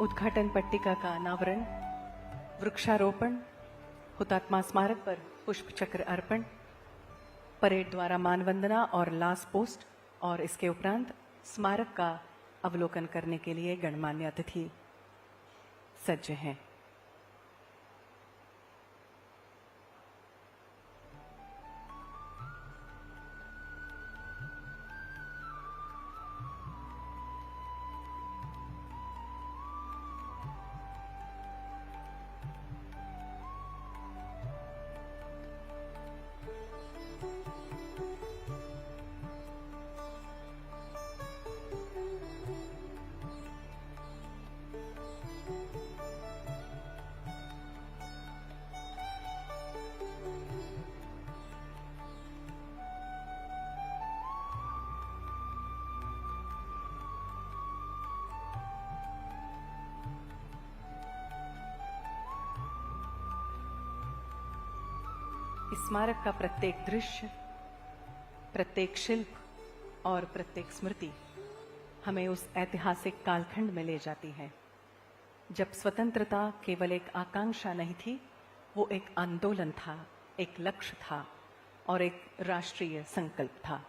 उद्घाटन पट्टिका का अनावरण, वृक्षारोपण, हुतात्मा स्मारक पर पुष्प चक्र अर्पण, परेड द्वारा मानवंदना और लास्ट पोस्ट और इसके उपरांत स्मारक का अवलोकन करने के लिए गणमान्य अतिथि सज्ज हैं। इस स्मारक का प्रत्येक दृश्य, प्रत्येक शिल्प और प्रत्येक स्मृति हमें उस ऐतिहासिक कालखंड में ले जाती है जब स्वतंत्रता केवल एक आकांक्षा नहीं थी, वो एक आंदोलन था, एक लक्ष्य था और एक राष्ट्रीय संकल्प था।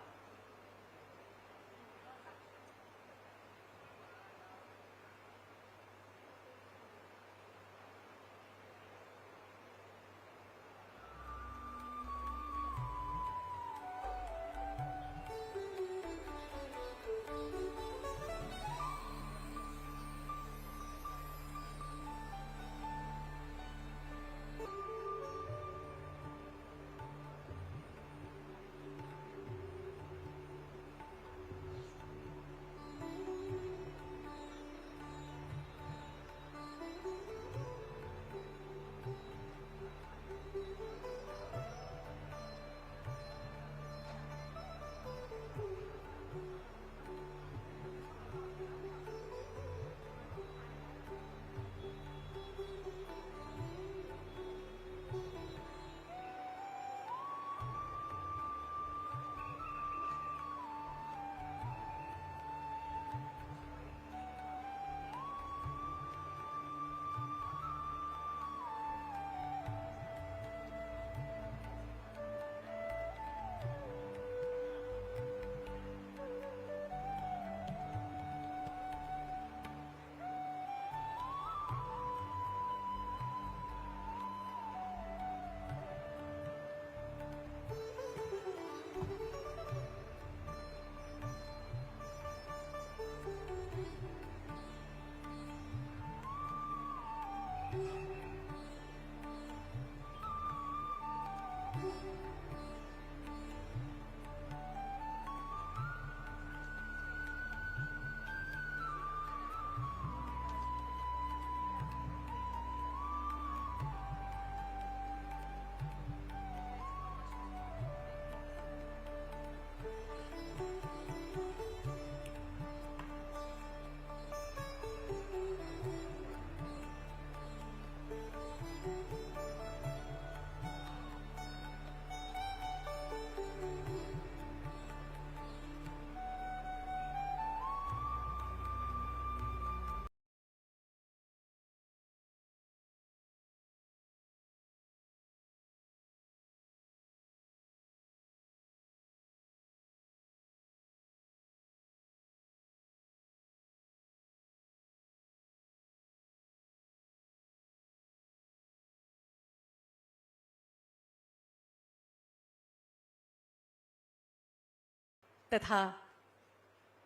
तथा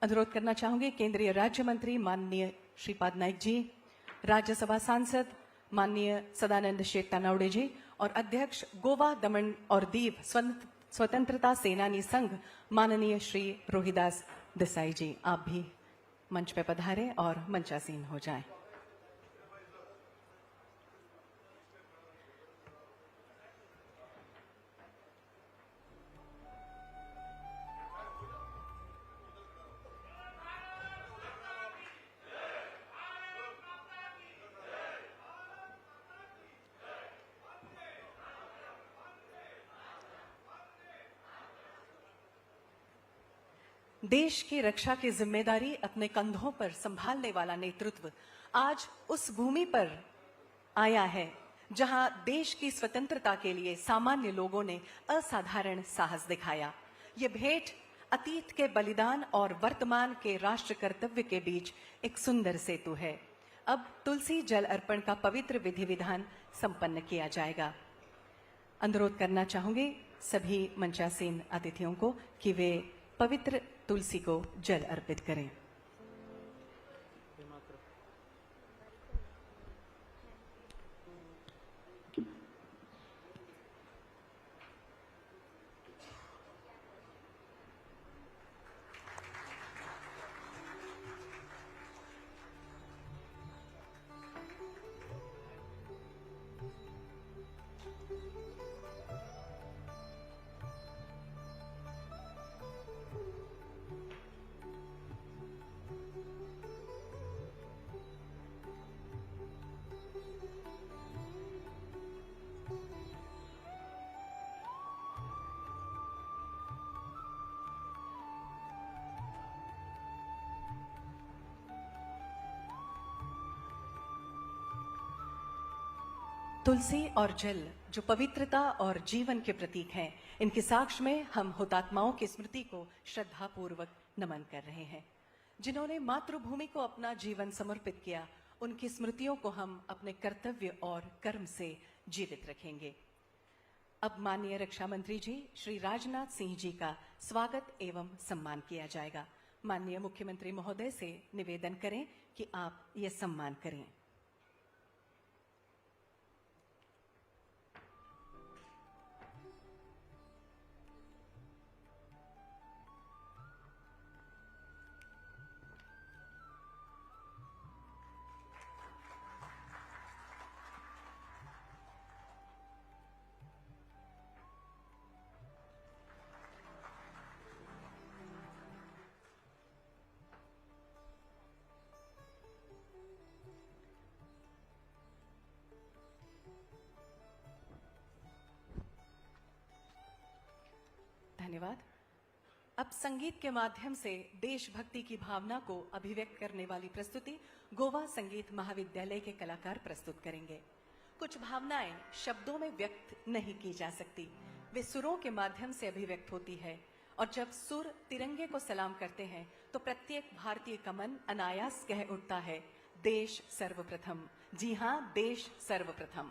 अनुरोध करना चाहूंगी केंद्रीय राज्य मंत्री माननीय श्रीपाद नाइक जी, राज्यसभा सांसद माननीय सदानंद शेठ तानावड़े जी और अध्यक्ष गोवा दमन और दीव स्वतंत्रता सेनानी संघ माननीय श्री रोहिदास देसाई जी, आप भी मंच पे पधारें और मंचासीन हो जाएं। देश की रक्षा की जिम्मेदारी अपने कंधों पर संभालने वाला नेतृत्व आज उस भूमि पर आया है जहां देश की स्वतंत्रता के लिए सामान्य लोगों ने असाधारण साहस दिखाया। ये भेंट अतीत के बलिदान और वर्तमान के राष्ट्र कर्तव्य के बीच एक सुंदर सेतु है। अब तुलसी जल अर्पण का पवित्र विधि विधान संपन्न किया जाएगा। अनुरोध करना चाहूंगी सभी मंचासीन अतिथियों को कि वे पवित्र तुलसी को जल अर्पित करें। तुलसी और जल जो पवित्रता और जीवन के प्रतीक हैं, इनके साक्ष में हम हुतात्माओं की स्मृति को श्रद्धापूर्वक नमन कर रहे हैं। जिन्होंने मातृभूमि को अपना जीवन समर्पित किया, उनकी स्मृतियों को हम अपने कर्तव्य और कर्म से जीवित रखेंगे। अब माननीय रक्षा मंत्री जी श्री राजनाथ सिंह जी का स्वागत एवं सम्मान किया जाएगा। माननीय मुख्यमंत्री महोदय से निवेदन करें कि आप ये सम्मान करें। धन्यवाद। अब संगीत के माध्यम से देशभक्ति की भावना को अभिव्यक्त करने वाली प्रस्तुति गोवा संगीत महाविद्यालय के कलाकार प्रस्तुत करेंगे। कुछ भावनाएं शब्दों में व्यक्त नहीं की जा सकती, वे सुरों के माध्यम से अभिव्यक्त होती है। और जब सुर तिरंगे को सलाम करते हैं तो प्रत्येक भारतीय का मन अनायास कह उठता है, देश सर्वप्रथम। जी हाँ, देश सर्वप्रथम।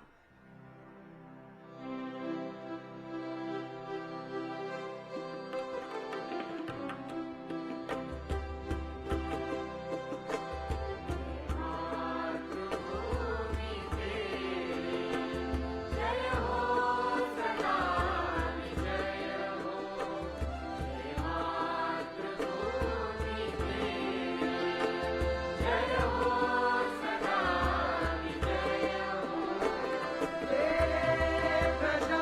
तेरे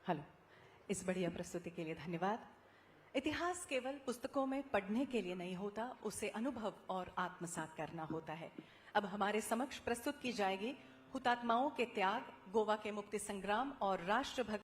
हेलो, इस बढ़िया प्रस्तुति के लिए धन्यवाद। इतिहास केवल पुस्तकों में पढ़ने के लिए नहीं होता, उसे अनुभव और आत्मसात करना होता है। अब हमारे समक्ष प्रस्तुत की जाएगी हुतात्माओं के त्याग, गोवा के मुक्ति संग्राम और राष्ट्रभक्ति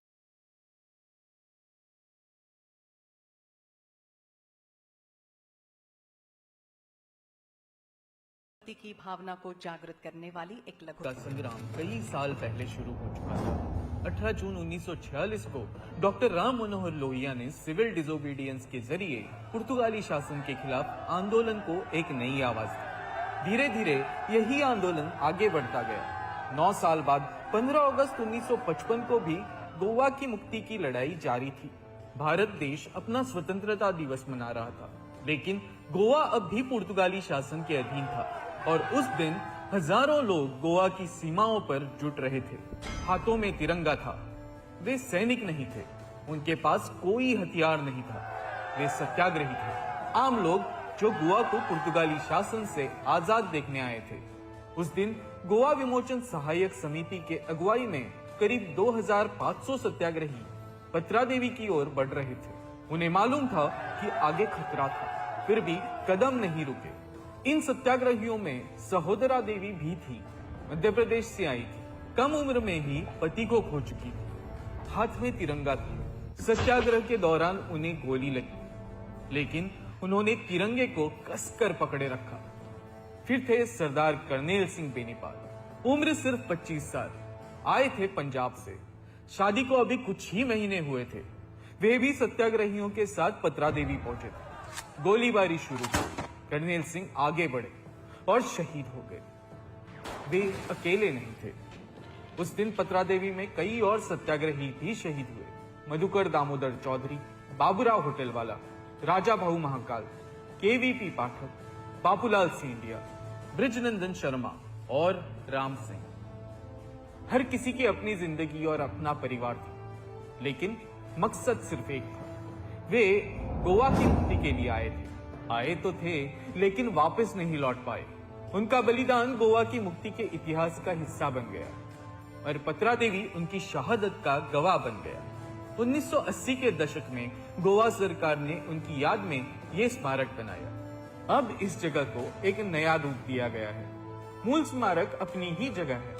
की भावना को जागृत करने वाली एक लघु का संग्राम कई साल पहले शुरू हो चुका था। 18 जून 1946 को डॉक्टर राम मनोहर लोहिया ने सिविल डिसोबीडियंस के जरिए पुर्तगाली शासन के खिलाफ आंदोलन को एक नई आवाज दी। धीरे धीरे यही आंदोलन आगे बढ़ता गया। 9 साल बाद 15 अगस्त 1955 को भी गोवा की मुक्ति की लड़ाई जारी थी। भारत देश अपना स्वतंत्रता दिवस मना रहा था, लेकिन गोवा अब भी पुर्तगाली शासन के अधीन था और उस दिन हजारों लोग गोवा की सीमाओं पर जुट रहे थे। हाथों में तिरंगा था। वे सैनिक नहीं थे, उनके पास कोई हथियार नहीं था, वे सत्याग्रही थे, आम लोग जो गोवा को पुर्तगाली शासन से आजाद देखने आए थे। उस दिन गोवा विमोचन सहायक समिति के अगुवाई में करीब 2500 सत्याग्रही पत्रादेवी की ओर बढ़ रहे थे। उन्हें मालूम था कि आगे खतरा था, फिर भी कदम नहीं रुके। इन सत्याग्रहियों में सहोदरा देवी भी थी। मध्य प्रदेश से आई थी, कम उम्र में ही पति को खो चुकी थी। हाथ में तिरंगा था। सत्याग्रह के दौरान उन्हें गोली लगी, लेकिन उन्होंने तिरंगे को कसकर पकड़े रखा। फिर थे सरदार करनेल सिंह बेनीपाल। उम्र सिर्फ 25 साल, आए थे पंजाब से। शादी को अभी कुछ ही महीने हुए थे। वे भी सत्याग्रहियों के साथ पत्रादेवी पहुंचे थे। गोलीबारी शुरू हुई। करनेल सिंह आगे बढ़े और शहीद हो गए। वे अकेले नहीं थे। उस दिन पत्रादेवी में कई और सत्याग्रही भी शहीद हुए। मधुकर दामोदर चौधरी, बाबूराव होटलवाला, राजा भाऊ महाकाल, केवीपी पाठक, बापूलाल सिंधिया, ब्रिजनंदन शर्मा और राम सिंह। हर किसी की अपनी जिंदगी और अपना परिवार था, लेकिन मकसद सिर्फ एक था। वे गोवा की मुक्ति के लिए आए थे। आए तो थे, लेकिन वापस नहीं लौट पाए। उनका बलिदान गोवा की मुक्ति के इतिहास का हिस्सा बन गया और पत्रा देवी उनकी शहादत का गवाह बन गया। 1980 के दशक में गोवा सरकार ने उनकी याद में ये स्मारक बनाया। अब इस जगह को एक नया रूप दिया गया है। मूल स्मारक अपनी ही जगह है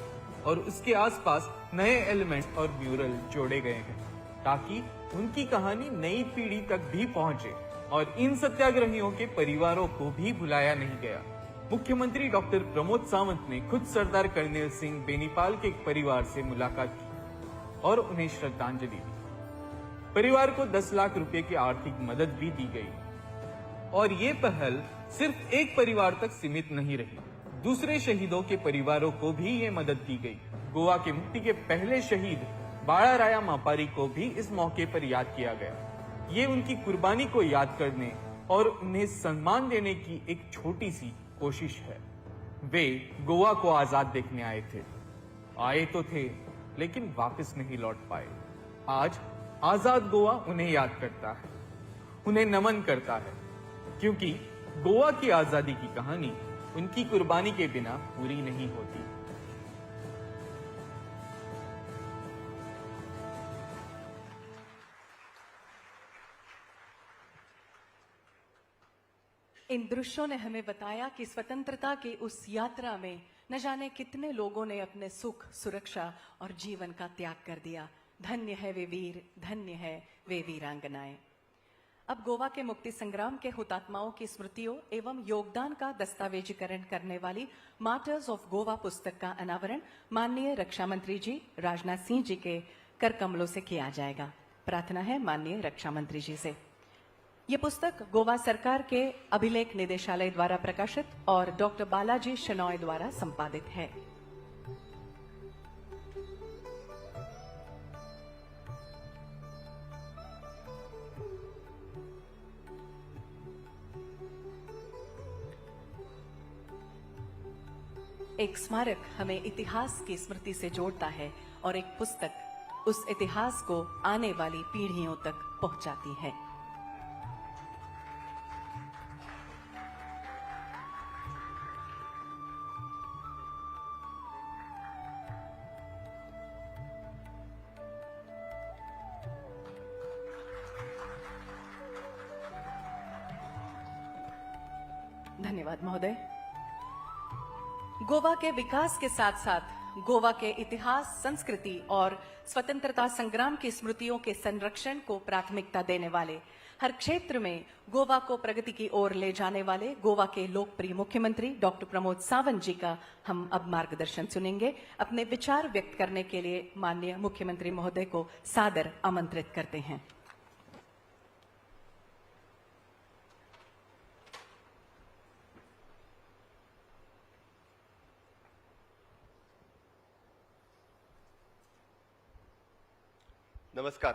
और उसके आसपास नए एलिमेंट और म्यूरल जोड़े गए हैं, ताकि उनकी कहानी नई पीढ़ी तक भी पहुंचे और इन सत्याग्रहियों के परिवारों को भी भुलाया नहीं गया। मुख्यमंत्री डॉक्टर प्रमोद सावंत ने खुद सरदार करनेल सिंह बेनीपाल के एक परिवार से मुलाकात की और उन्हें श्रद्धांजलि दी। परिवार को 10 लाख रुपए की आर्थिक मदद भी दी गई। और ये पहल सिर्फ एक परिवार तक सीमित नहीं रही, दूसरे शहीदों के परिवारों को भी ये मदद दी गई। गोवा के मुक्ति के पहले शहीद बाड़ा राया मापारी को भी इस मौके पर याद किया गया। ये उनकी कुर्बानी को याद करने और उन्हें सम्मान देने की एक छोटी सी कोशिश है। वे गोवा को आजाद देखने आए थे, आए तो थे, लेकिन वापस नहीं लौट पाए। आज आजाद गोवा उन्हें याद करता है, उन्हें नमन करता है, क्योंकि गोवा की आजादी की कहानी उनकी कुर्बानी के बिना पूरी नहीं होती। इन दृश्यों ने हमें बताया कि स्वतंत्रता की उस यात्रा में न जाने कितने लोगों ने अपने सुख, सुरक्षा और जीवन का त्याग कर दिया। धन्य है वे वीर, धन्य है वे वीरांगनाएं। अब गोवा के मुक्ति संग्राम के हुतात्माओं की स्मृतियों एवं योगदान का दस्तावेजीकरण करने वाली मार्टर्स ऑफ गोवा पुस्तक का अनावरण माननीय रक्षा मंत्री जी राजनाथ सिंह जी के कर कमलों से किया जाएगा। प्रार्थना है माननीय रक्षा मंत्री जी से। ये पुस्तक गोवा सरकार के अभिलेख निदेशालय द्वारा प्रकाशित और डॉक्टर बालाजी शनॉय द्वारा संपादित है। एक स्मारक हमें इतिहास की स्मृति से जोड़ता है और एक पुस्तक उस इतिहास को आने वाली पीढ़ियों तक पहुंचाती है। धन्यवाद महोदय। गोवा के विकास के साथ साथ गोवा के इतिहास, संस्कृति और स्वतंत्रता संग्राम की स्मृतियों के संरक्षण को प्राथमिकता देने वाले, हर क्षेत्र में गोवा को प्रगति की ओर ले जाने वाले गोवा के लोकप्रिय मुख्यमंत्री डॉक्टर प्रमोद सावंत जी का हम अब मार्गदर्शन सुनेंगे। अपने विचार व्यक्त करने के लिए माननीय मुख्यमंत्री महोदय को सादर आमंत्रित करते हैं। नमस्कार।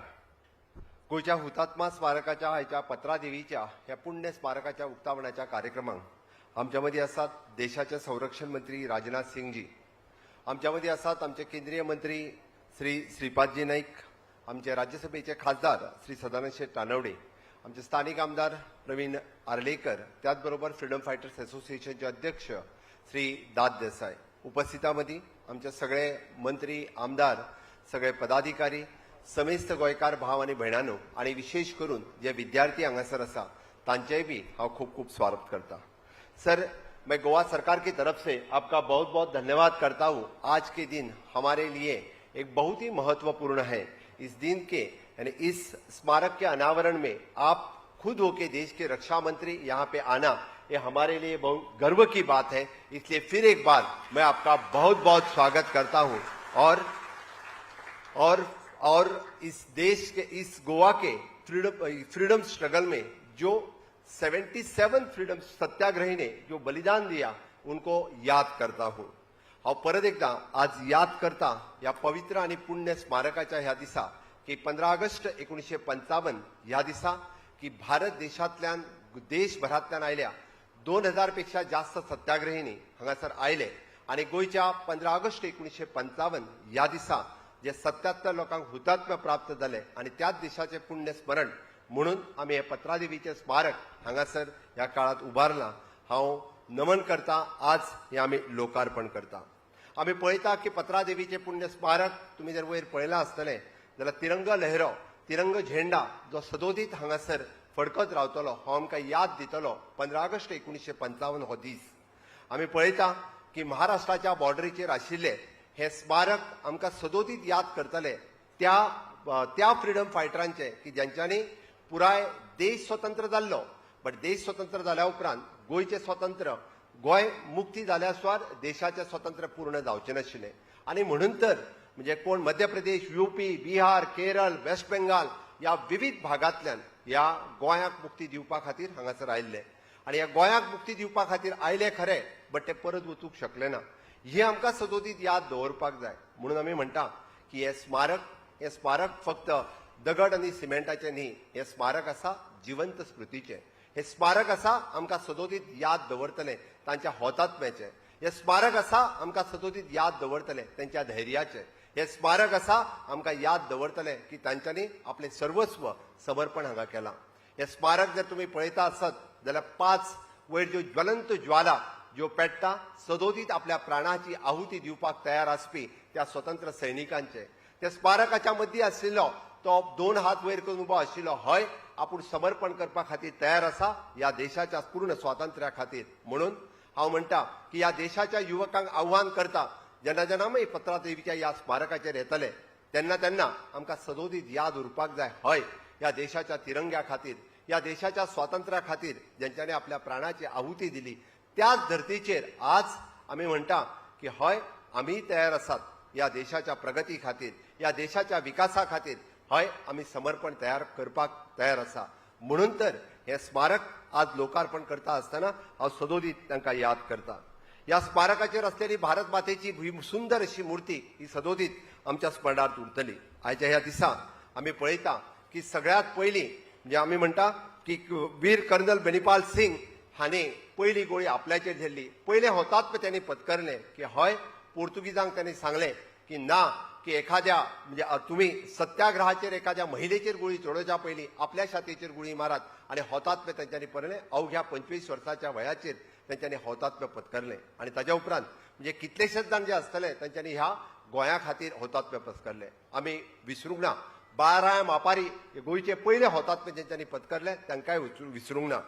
गोंयच्या हुतात्मा स्मारकाच्या आयच्या पत्रादेवीच्या ह्या पुण्य स्मारकाच्या उक्तावणाच्या कार्यक्रमांक आमच्या मदीं आसात देशाचे संरक्षण मंत्री राजनाथ सिंगजी, आमच्या मदीं आसात आमचे केंद्रीय मंत्री श्री श्रीपादजी नाईक, आमचे राज्यसभेचे खासदार श्री सदानंद शेट तानवडे, आमचे स्थानिक आमदार प्रवीण आर्लेकर, त्याच बरोबर फ्रीडम फायटर्स असोसिएशनचे अध्यक्ष श्री दाद देसाय। उपस्थितां मदीं आमचे सगळे मंत्री, आमदार, सगळे पदाधिकारी, समेस्त गोंयकार भाव आनी भयणांनो आनी विशेष करून जे विद्यार्थी हांगासर आसा तांचेय बी हांव खूब खूब स्वागत करता। सर, मैं गोवा सरकार की तरफ से आपका बहुत बहुत धन्यवाद करता हूँ। आज के दिन हमारे लिए एक बहुत ही महत्वपूर्ण है। इस दिन के यानी इस स्मारक के अनावरण में आप खुद होके देश के रक्षा मंत्री यहाँ पे आना, ये हमारे लिए बहुत गर्व की बात है। इसलिए फिर एक बार मैं आपका बहुत बहुत स्वागत करता हूँ और और और इस देश के, इस गोवा के फ्रीडम फ्रीडम स्ट्रगल में जो 77 फ्रीडम सत्याग्रही ने जो बलिदान दिया, उनको याद करता हूँ। हांव परत एकदा आज याद करता ह्या पवित्र आनी पुण्य स्मारकाच्या ह्या दिसा की 15 ऑगस्ट 1955 ह्या दिसा की भारत देशांतल्यान, देशभरांतल्यान आयल्या 2000 पेक्षा जास्त सत्याग्रहींनी हांगासर आयले आनी गोंयच्या 15 ऑगस्ट 1955 ह्या दिसा जे 77 लोकांक हुतात्म्य प्राप्त जाले आनी त्याच देशाचें पुण्य स्मरण म्हणून आमी हे पत्रादेवीचें स्मारक हांगासर ह्या काळांत उबारलां। हांव नमन करता, आज हें आमी लोकार्पण करता। आमी पळयता की पत्रादेवीचें पुण्य स्मारक तुमी जर वयर पळयलां आसतलें जाल्यार तिरंगा लहरो, तिरंगा झेंडा जो सदोदीत हांगासर फडकत रावतलो, हो आमकां याद दितलो 15 ऑगस्ट 1955 हो दीस। आमी पळयता की महाराष्ट्राच्या बॉर्डरीचेर आशिल्ले हे स्मारक आमकां सदोदीत याद करतले त्या त्या फ्रीडम फायटरांचे की ज्यांच्यांनी पुराय देश स्वतंत्र जाल्लो, बट देश स्वतंत्र जाल्या उपरांत गोंयचें स्वतंत्र, गोंय मुक्ती जाल्या सुवार देशाचें स्वतंत्र पूर्ण जावचें नाशिल्लें। आनी म्हणून तर म्हणजे कोण मध्य प्रदेश, युपी, बिहार, केरळ, वेस्ट बेंगाल ह्या विविध भागांतल्यान ह्या गोंयाक मुक्ती दिवपा खातीर हांगासर आयिल्ले आनी ह्या गोंयाक मुक्ती दिवपा खातीर आयले खरे, बट ते परत वचूंक शकले ना। ही आमकां सदोदीत याद दवरपाक जाय। म्हणून आमी म्हणटा की हे स्मारक फक्त दगड आनी सिमेंटाचें न्ही, हें स्मारक आसा जिवंत स्मृतीचें। हें स्मारक आसा आमकां सदोदीत याद दवरतलें तांच्या होतात्म्याचें। हें स्मारक आसा आमकां सदोदीत याद दवरतलें तांच्या धैर्याचें। हें स्मारक आसा आमकां याद दवरतलें की तांच्यांनी आपलें सर्वस्व समर्पण हांगा केलां। हें स्मारक जर तुमी पळयता आसत जाल्यार 5 वयर ज्यो ज्वलंत ज्वाला ज्यो पेट्टा, सदोदीत आपल्या प्राणाची आहुती दिवपाक तयार आसपी त्या स्वतंत्र सैनिकांचे। त्या स्मारकाच्या मदीं आशिल्लो तो 2 हात वयर करून उबो आशिल्लो, हय आपूण समर्पण करपा खातीर तयार आसा ह्या देशाच्या पूर्ण स्वातंत्र्या खातीर। म्हणून हांव म्हणटा की ह्या देशाच्या युवकांक आव्हान करता, जेन्ना जेन्ना आमी पत्रादेवीच्या ह्या स्मारकाचेर येतले तेन्ना तेन्ना आमकां सदोदीत याद उरपाक जाय, हय ह्या देशाच्या तिरंग्या खातीर, ह्या देशाच्या स्वातंत्र्या खातीर ज्यांच्यांनी आपल्या प्राणाची आहुती दिली, त्याच धर्तीचेर आज आमी म्हणटा की हय आमी तयार आसात ह्या देशाच्या प्रगती खातीर, ह्या देशाच्या विकासा खातीर, हय आमी समर्पण तयार करपाक तयार आसा। म्हणून तर हें स्मारक आज लोकार्पण करता आसतना हांव सदोदीत तांकां याद करता। ह्या स्मारकाचेर आसलेली भारत मातेची सुंदर अशी मूर्ती ही सदोदीत आमच्या स्मरणांत उरतली। आयच्या ह्या दिसा आमी पळयता की सगळ्यांत पयलीं म्हणजे आमी म्हणटा की वीर कर्नल बेनीपाल सिंग हांणी पयली गोळी आपल्याचेर झेल्ली, पयलें होतात्म्य त्यांनी पत्करलें की हय पोर्तुगीजांक त्यांनी सांगलें की ना, की एखाद्या म्हणजे तुमी सत्याग्रहाचेर एखाद्या महिलेचेर गोळी चडोवच्या पयलीं आपल्या छातयेचेर गोळी मारात आनी होतात्म्य तेंच्यांनी परलें। अवघ्या 25 वर्साच्या वयाचेर तेंच्यांनी होतात्म्य पत्करलें आनी ताज्या उपरांत म्हणजे कितलेशेच जाण जे आसतले तेंच्यांनी ह्या गोंया खातीर होतात्म्य पत्करलें। आमी विसरूंक ना 12 मापारी गोंयचे पयले होतात्म्य जेंच्यांनी पत्करले तांकांय विसरूंक ना।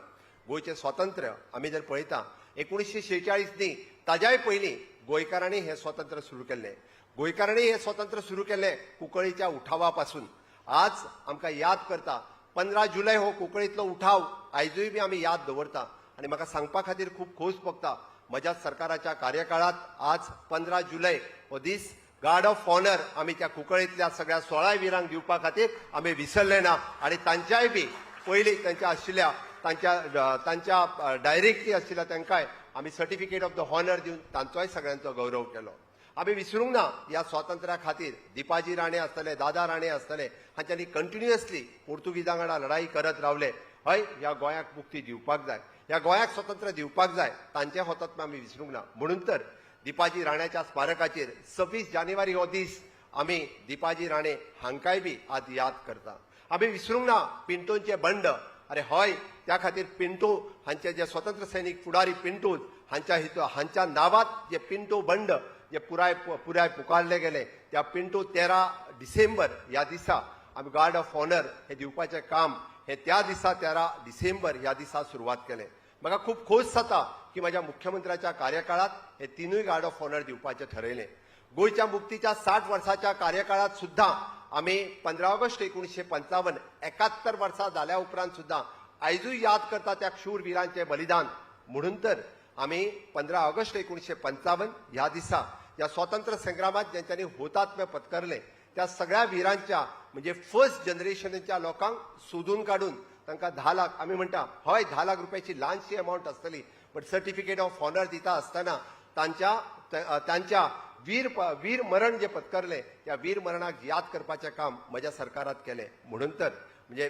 गोंयचें स्वातंत्र्य आमी जर पळयता 1946 न्ही, ताज्याय पयलीं गोंयकारांनी हें स्वातंत्र्य सुरू केल्लें. गोंयकारांनी हें स्वातंत्र्य सुरू केल्लें कुंकळीच्या उठावा पासून. आज आमकां याद करता 15 जुलय हो कुंकळींतलो उठाव आयजूय बी आमी याद दवरता. आनी म्हाका सांगपा खातीर खूब खोस भोगता, म्हज्या सरकाराच्या कार्यकाळात आज 15 जुलय हो दीस गार्ड ऑफ ऑनर आमी त्या कुंकळींतल्या सगळ्या 16 विरांक दिवपा खातीर आमी विसरले ना. आनी तांच्याय बी पयलीं तांच्या आशिल्ल्या तांच्या तांच्या डायरेक्टली आशिल्ल्या तांकांय आमी सर्टिफिकेट ऑफ the honour दिवन तांचोय सगळ्यांचो गौरव केलो. आमी विसरूंक ना ह्या स्वातंत्र्या खातीर दीपाजी राणे आसतले, दादा राणे आसतले, हांच्यांनी कंटिन्युअसली पोर्तुगीजां वांगडा लढाई करत रावले. हय, ह्या गोंयाक मुक्ती दिवपाक जाय, ह्या गोंयाक स्वातंत्र्य दिवपाक जाय, तांचें हुतात्मा आमी विसरूंक ना. म्हणून तर दीपाजी राण्याच्या स्मारकाचेर 26 जानेवारी हो दीस आमी दीपाजी राणे हांकांय बी आज याद करता. आमी विसरूंक ना पिंटोंचे बंड. अरे हय, त्या खातीर पिंटो हांचे जे स्वतंत्र सैनीक फुडारी पिंटो हांच्या हितो हांच्या नांवात जे पिंटो बंड जे पुराय पुराय पुकारले गेले, त्या पिंटो 13 डिसेंबर ह्या दिसा आमी गार्ड ऑफ ऑनर हे दिवपाचें काम हे त्या दिसा 13 डिसेंबर ह्या दिसा सुरवात केलें. म्हाका खूब खोस जाता की म्हज्या मुख्यमंत्र्याच्या कार्यकाळात हे तिनूय गार्ड ऑफ ऑनर दिवपाचें ठरयलें. गोंयच्या मुक्तीच्या 60 वर्साच्या कार्यकाळात सुद्दां आमी 15 ऑगस्ट 1955 71 वर्सां जाल्या उपरांत सुद्दां आयजूय याद करता त्या शूरवीरांचें बलिदान. म्हणून तर आमी 15 ऑगस्ट 1955 ह्या दिसा ह्या स्वातंत्र्य संग्रामात ज्यांच्यांनी हुतात्मे पत्करले त्या सगळ्या विरांच्या म्हणजे फर्स्ट जनरेशनच्या लोकांक सोदून काडून तांकां 10 लाख, आमी म्हणटा हय 10 लाख रुपयाची ल्हानशी अमावंट आसतली, बट सर्टिफिकेट ऑफ ऑनर दिता आसतना तांच्या तांच्या वीर वीर मरण जे पत्करले त्या वीर मरणाक याद करपाचें काम म्हज्या सरकारात केलें. म्हणून तर म्हणजे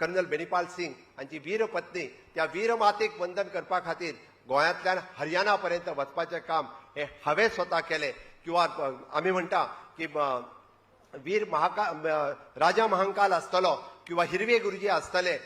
कर्नल बेनीपाल सिंग हांची वीर पत्नी त्या वीरमातेक वंदन करपा खातीर गोंयांतल्यान हरियाणा पर्यंत वचपाचें काम हे हांवें स्वता केलें. किंवा आमी म्हणटा की वीर महाका राजा महांकाल आसतलो किंवा हिरवे गुरुजी आसतले,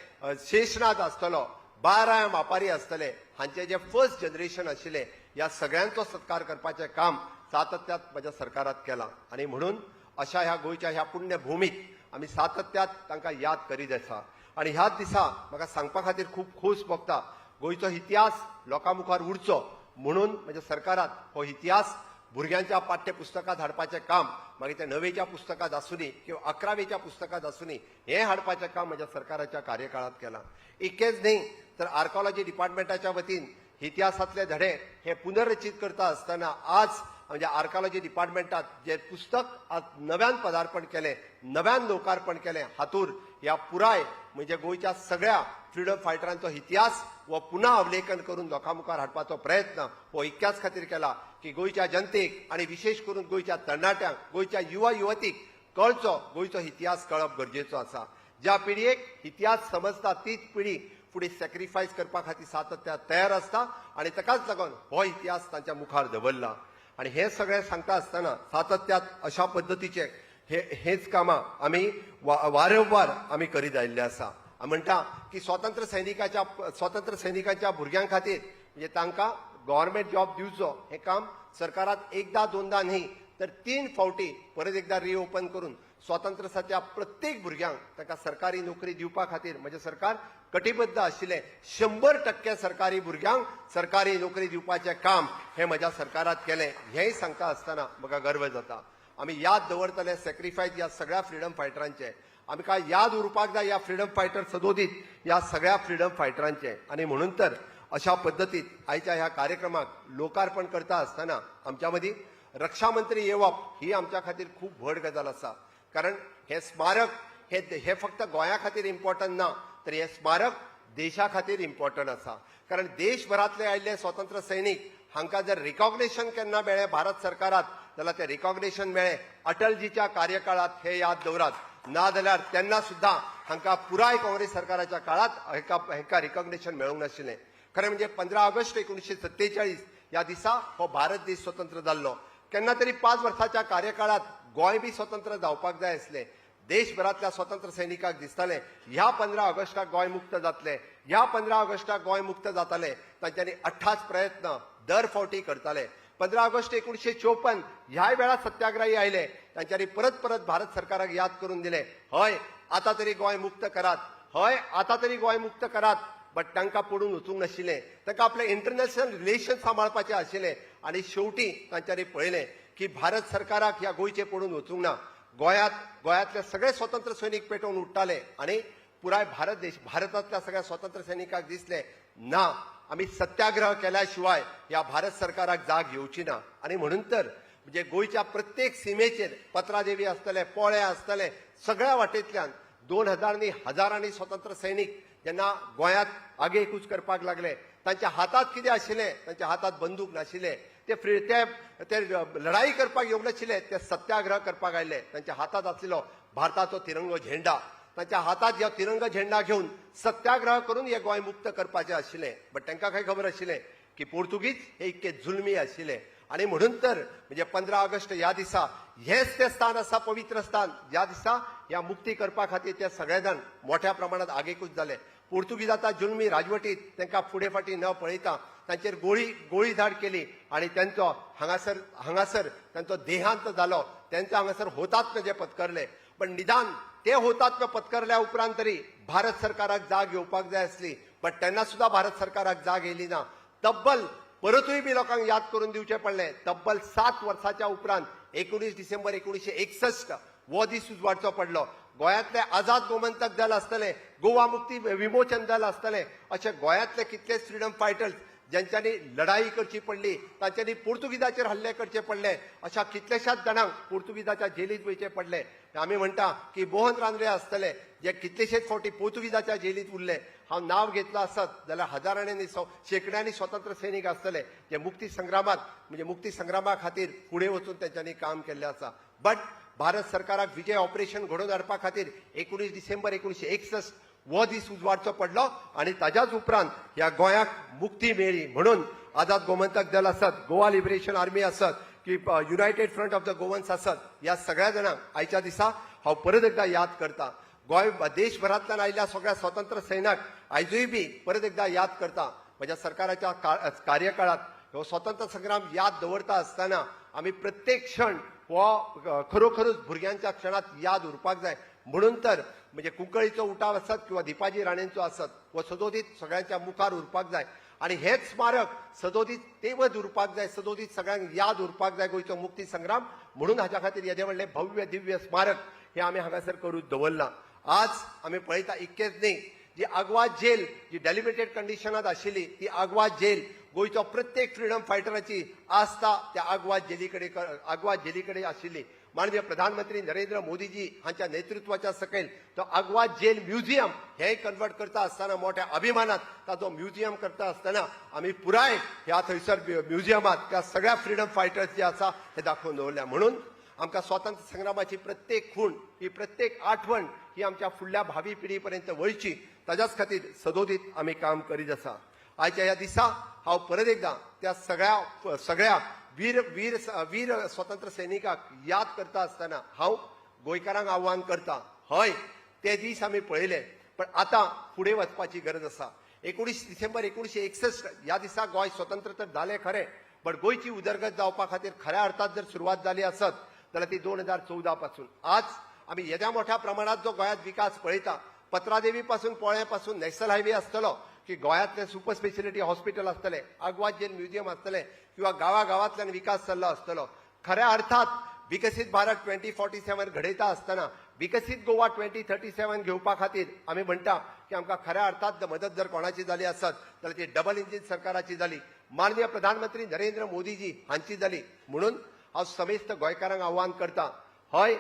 शेषनाथ आसतलो, बाराय मापारी आसतले, हांचे जे फर्स्ट जनरेशन आशिल्ले ह्या सगळ्यांचो सत्कार करपाचें काम सातत्यात म्हज्या सरकारात केलां. आनी म्हणून अशा ह्या गोंयच्या ह्या पुण्यभुमीत आमी सातत्यात तांकां याद करीत आसा. आनी ह्याच दिसा म्हाका सांगपा खातीर खूब खोस भोगता, गोंयचो इतिहास लोकां मुखार उरचो म्हणून म्हज्या सरकारात हो इतिहास भुरग्यांच्या पाठ्यपुस्तकांत हाडपाचें काम, मागीर तें 9वेच्या पुस्तकांत आसुनी किंवा 11वेच्या पुस्तकांत आसुनी, हें हाडपाचें काम म्हज्या सरकाराच्या कार्यकाळांत केलां. इतकेंच न्ही तर आर्कॉलॉजी डिपार्टमेंटाच्या वतीन इतिहासांतले धडे हे पुनर्रचीत करता आसतना आज म्हणजे आर्कॉलॉजी डिपार्टमेंटात जे पुस्तक आज नव्यान पदार्पण केलें, नव्यान लोकार्पण केलें, हातूर ह्या पुराय म्हणजे गोंयच्या सगळ्या फ्रिडम फायटरांचो इतिहास हो पुन्हा अवलेखन करून लोकां मुखार हाडपाचो प्रयत्न हो इतक्याच खातीर केला की गोंयच्या जनतेक आनी विशेश करून गोंयच्या तरणाट्यांक, गोंयच्या युवा युवतीक कळचो गोंयचो इतिहास कळप गरजेचो आसा. ज्या पिढयेक इतिहास समजता तीच पिढी फुडें सॅक्रिफायस करपा खातीर सातत्यान तयार आसता आनी ताकाच लागून हो इतिहास तांच्या मुखार दवरला. आनी हें सगळें सांगता आसतना सातत्यात अशा पद्दतीचे हे हेच कामां आमी वारंवार आमी करीत आयिल्ले आसा. म्हणटा की स्वातंत्र्य सैनिकाच्या भुरग्यां खातीर म्हणजे तांकां गव्हर्मेंट जॉब दिवचो हें काम सरकारात एकदा दोनदा न्ही तर 3 फावटी परत एकदा रिओपन करून स्वातंत्र्याच्या प्रत्येक भुरग्यांक तांकां सरकारी नोकरी दिवपा खातीर म्हजें सरकार कटिबद्ध आशिल्लें. 100% सरकारी भुरग्यांक सरकारी नोकरी दिवपाचें काम हें म्हज्या सरकारात केलें. हेंय सांगता आसतना म्हाका गर्व जाता. आमी याद दवरतले सॅक्रिफायस ह्या सगळ्या फ्रिडम फायटरांचे. आमकां याद उरपाक जाय ह्या फ्रिडम फायटर सदोदीत ह्या सगळ्या फ्रिडम फायटरांचे. आनी म्हणून तर अशा पद्दतीत आयच्या ह्या कार्यक्रमाक लोकार्पण करता आसतना आमच्या मदीं रक्षा मंत्री येवप ही आमच्या खातीर खूब व्हड गजाल आसा. कारण हें स्मारक हे हे फक्त गोंया खातीर इम्पॉर्टंट ना तर हें स्मारक देशा खातीर इम्पॉर्टंट आसा. कारण देशभरांतले आयिल्ले स्वतंत्र सैनीक हांकां जर रिकॉग्नेशन केन्ना मेळ्ळें भारत सरकारात जाल्यार तें रिकॉग्नेशन मेळ्ळें अटलजीच्या कार्यकाळात, हे याद दवरात. ना जाल्यार तेन्ना सुद्दां हांकां पुराय काँग्रेस सरकाराच्या काळात हांकां रिकॉग्नेशन मेळूंक नाशिल्लें. खरें म्हणजे 15 ऑगस्ट 1947 ह्या दिसा हो भारत देश स्वतंत्र जाल्लो. केन्ना तरी 5 वर्साच्या कार्यकाळात गोंय बी स्वतंत्र जावपाक जाय आसलें. देशभरांतल्या स्वतंत्र सैनिकांक दिसतालें ह्या 15 ऑगस्टाक गोंय मुक्त जातलें, ह्या 15 ऑगस्टाक गोंय मुक्त जातालें. तांच्यांनी अठ्ठाच प्रयत्न दर फावटी करताले. 15 ऑगस्ट 1954 ह्याय वेळार सत्याग्रही आयले. तांच्यांनी परत परत भारत सरकाराक याद करून दिलें, हय आतां तरी गोंय मुक्त करात, हय आतां तरी गोंय मुक्त करात. बट तांकां पडून वचूंक नाशिल्लें. तांकां आपलें इंटरनॅशनल रिलेशन सांबाळपाचें आशिल्लें आनी शेवटी तांच्यांनी पळयलें की भारत सरकाराक ह्या गोंयचें पडून वचूंक ना. गोंयांतले सगळे स्वतंत्र सैनीक पेटोवन उठ्ठाले आनी पुराय भारत देश, भारतांतल्या सगळ्या स्वतंत्र सैनिकांक दिसलें ना, आमी सत्याग्रह केल्या शिवाय ह्या भारत सरकाराक जाग येवची ना. आनी म्हणून तर म्हणजे गोंयच्या प्रत्येक सिमेचेर पत्रादेवी आसतले, पोळे आसतले, सगळ्या वाटेंतल्यान 2000 हजारांनी स्वतंत्र सैनीक जेन्ना गोंयांत आगेकूच करपाक लागले, तांच्या हातांत कितें आशिल्लें? तांच्या हातांत बंदूक नाशिल्लें. ते फ्री ते ते लढाई करपाक येवंक नाशिल्ले, ते सत्याग्रह करपाक आयिल्ले. तांच्या हातांत आसलेलो भारताचो तिरंगो झेंडा. तांच्या हातांत ह्यो तिरंगा झेंडा घेवन सत्याग्रह करून हे गोंय मुक्त करपाचें आशिल्लें. बट तांकां खंय खबर आशिल्लें की पोर्तुगीज हे इतके जुलमी आशिल्ले. आनी म्हणून तर म्हणजे 15 ऑगस्ट ह्या दिसा हेच तें स्थान आसा, पवित्र स्थान, ज्या दिसा ह्या मुक्ती करपा खातीर ते सगळे जाण मोठ्या प्रमाणात आगेकूच जाले. पोर्तुगीजाच्या जुलमी राजवटीत तांकां फुडें फाटीं न पळयता तांचेर गोळी धाड केली आनी तांचो हांगासर हांगासर तांचो देहांत जालो. तांचो हांगासर हुतात्मे जे पत्करले, पण निदान ते हुतात्मे पत्करल्या उपरांत तरी भारत सरकाराक जाग येवपाक जाय आसली, बट तेन्ना सुद्दां भारत सरकाराक जाग येयली ना. तब्बल परतूय बी लोकांक याद करून दिवचें पडलें, तब्बल 7 वर्साच्या उपरांत 19 डिसेंबर 1961 हो दीस उजवाडचो पडलो. गोंयांतले आझाद गोमंतक दल आसतलें, गोवा मुक्ती विमोचन दल आसतलें, अशे गोंयांतले कितलेच फ्रिडम फायटर्स ज्यांच्यांनी लढाई करची पडली, तांच्यांनी पोर्तुगीजाचेर हल्ले करचे पडले, अशा कितल्याशाच जाणांक पोर्तुगीजाच्या जेलीत वयचें पडलें. आमी म्हणटा की मोहन रानडे आसतले, जे कितलेशेच फावटी पोर्तुगीजाच्या जेलीत उरले. हांव नांव घेतलं आसत जाल्यार हजारांनी, शेंकड्यांनी स्वतंत्र सैनीक आसतले जे मुक्ती संग्रामात, म्हणजे मुक्ती संग्रामा खातीर फुडें वचून तेंच्यांनी काम केल्लें आसा. बट भारत सरकाराक विजय ऑपरेशन घडोवन हाडपा खातीर 19 डिसेंबर 1961 हो दीस उजवाडचो पडलो आनी ताज्याच उपरांत ह्या गोंयाक मुक्ती मेळ्ळी. म्हणून आझाद गोमंतक दल आसत, गोवा लिबरेशन आर्मी आसत की United Front of the Goans आसत, ह्या सगळ्या जाणांक आयच्या दिसा हांव परत एकदा याद करता. गोंय देशभरांतल्यान आयिल्ल्या सगळ्या स्वतंत्र सैन्याक आयजूय बी परत एकदा याद करता. म्हज्या सरकाराच्या कार्यकाळात हो स्वतंत्र संग्राम याद दवरता आसतना आमी प्रत्येक क्षण हो खरोखरूच भुरग्यांच्या क्षणात याद उरपाक जाय. म्हणून तर म्हणजे कुंकळीचो उठाव आसत किंवा दीपाजी राणेंचो आसत, हो सदोदीत सगळ्यांच्या मुखार उरपाक जाय आनी हेच स्मारक सदोदीत तेवच उरपाक जाय, सदोदीत सगळ्यांक याद उरपाक जाय गोंयचो मुक्ती संग्राम. म्हणून हाच्या खातीर येदें व्हडलें भव्य दिव्य स्मारक हें आमी हांगासर करून दवरलां. आज आमी पळयता, इतकेंच न्ही, जी आगवाद जेल जी डेलिब्रेटेड कंडिशनात आशिल्ली ती आगवाद जेल, गोंयचो प्रत्येक फ्रिडम फायटराची आस्था त्या आगवाद जेली कडेन आशिल्ली. माननीय प्रधानमंत्री नरेंद्र मोदीजी हांच्या नेतृत्वाच्या सकयल तो आगवाद जेल म्युझियम हे कन्वर्ट करता आसतना, मोठ्या अभिमानात ताचो म्युझियम करता आसतना आमी पुराय ह्या थंयसर म्युझियमात त्या सगळ्या फ्रिडम फायटर्स जे आसा हे दाखोवन दवरल्या. म्हणून आमकां स्वातंत्र्य संग्रामाची प्रत्येक खूण, ही प्रत्येक आठवण ही आमच्या फुडल्या भावी पिढी पर्यंत वळची, ताज्याच खातीर सदोदीत आमी काम करीत आसा. आयच्या ह्या दिसा हांव परत एकदां त्या सगळ्या सगळ्या वीर वीर वीर स्वतंत्र सैनिकाक याद करता आसतना हांव गोंयकारांक आव्हान करता, हय, ते दीस आमी पळयले, पण आतां फुडें वचपाची गरज आसा. 19 डिसेंबर 1961 ह्या दिसा गोंय स्वतंत्र तर जालें खरें, बट गोंयची उदरगत जावपा खातीर खऱ्या अर्थात जर सुरवात जाली आसत जाल्यार ती 2014 पासून. आज आमी येद्या मोठ्या प्रमाणात जो गोंयांत विकास पळयता, पत्रादेवी पासून, पोळ्या पासून नॅशनल हायवे आसतलो की गोंयांतले सुपर स्पेशलिटी हॉस्पिटल आसतले, आगवाद जेल म्युझियम आसतले किंवा गांवागांवांतल्यान विकास जाल्लो आसतलो, खऱ्या अर्थात विकसीत भारत 2047 घडयता आसतना विकसीत गोवा 2037 घेवपा खातीर आमी म्हणटा की आमकां खऱ्या अर्थात मदत जर कोणाची जाली आसत जाल्यार ती डबल इंजीन सरकाराची जाली, माननीय प्रधानमंत्री नरेंद्र मोदीजी हांची जाली. म्हणून हांव समेस्त गोंयकारांक आव्हान करता, हय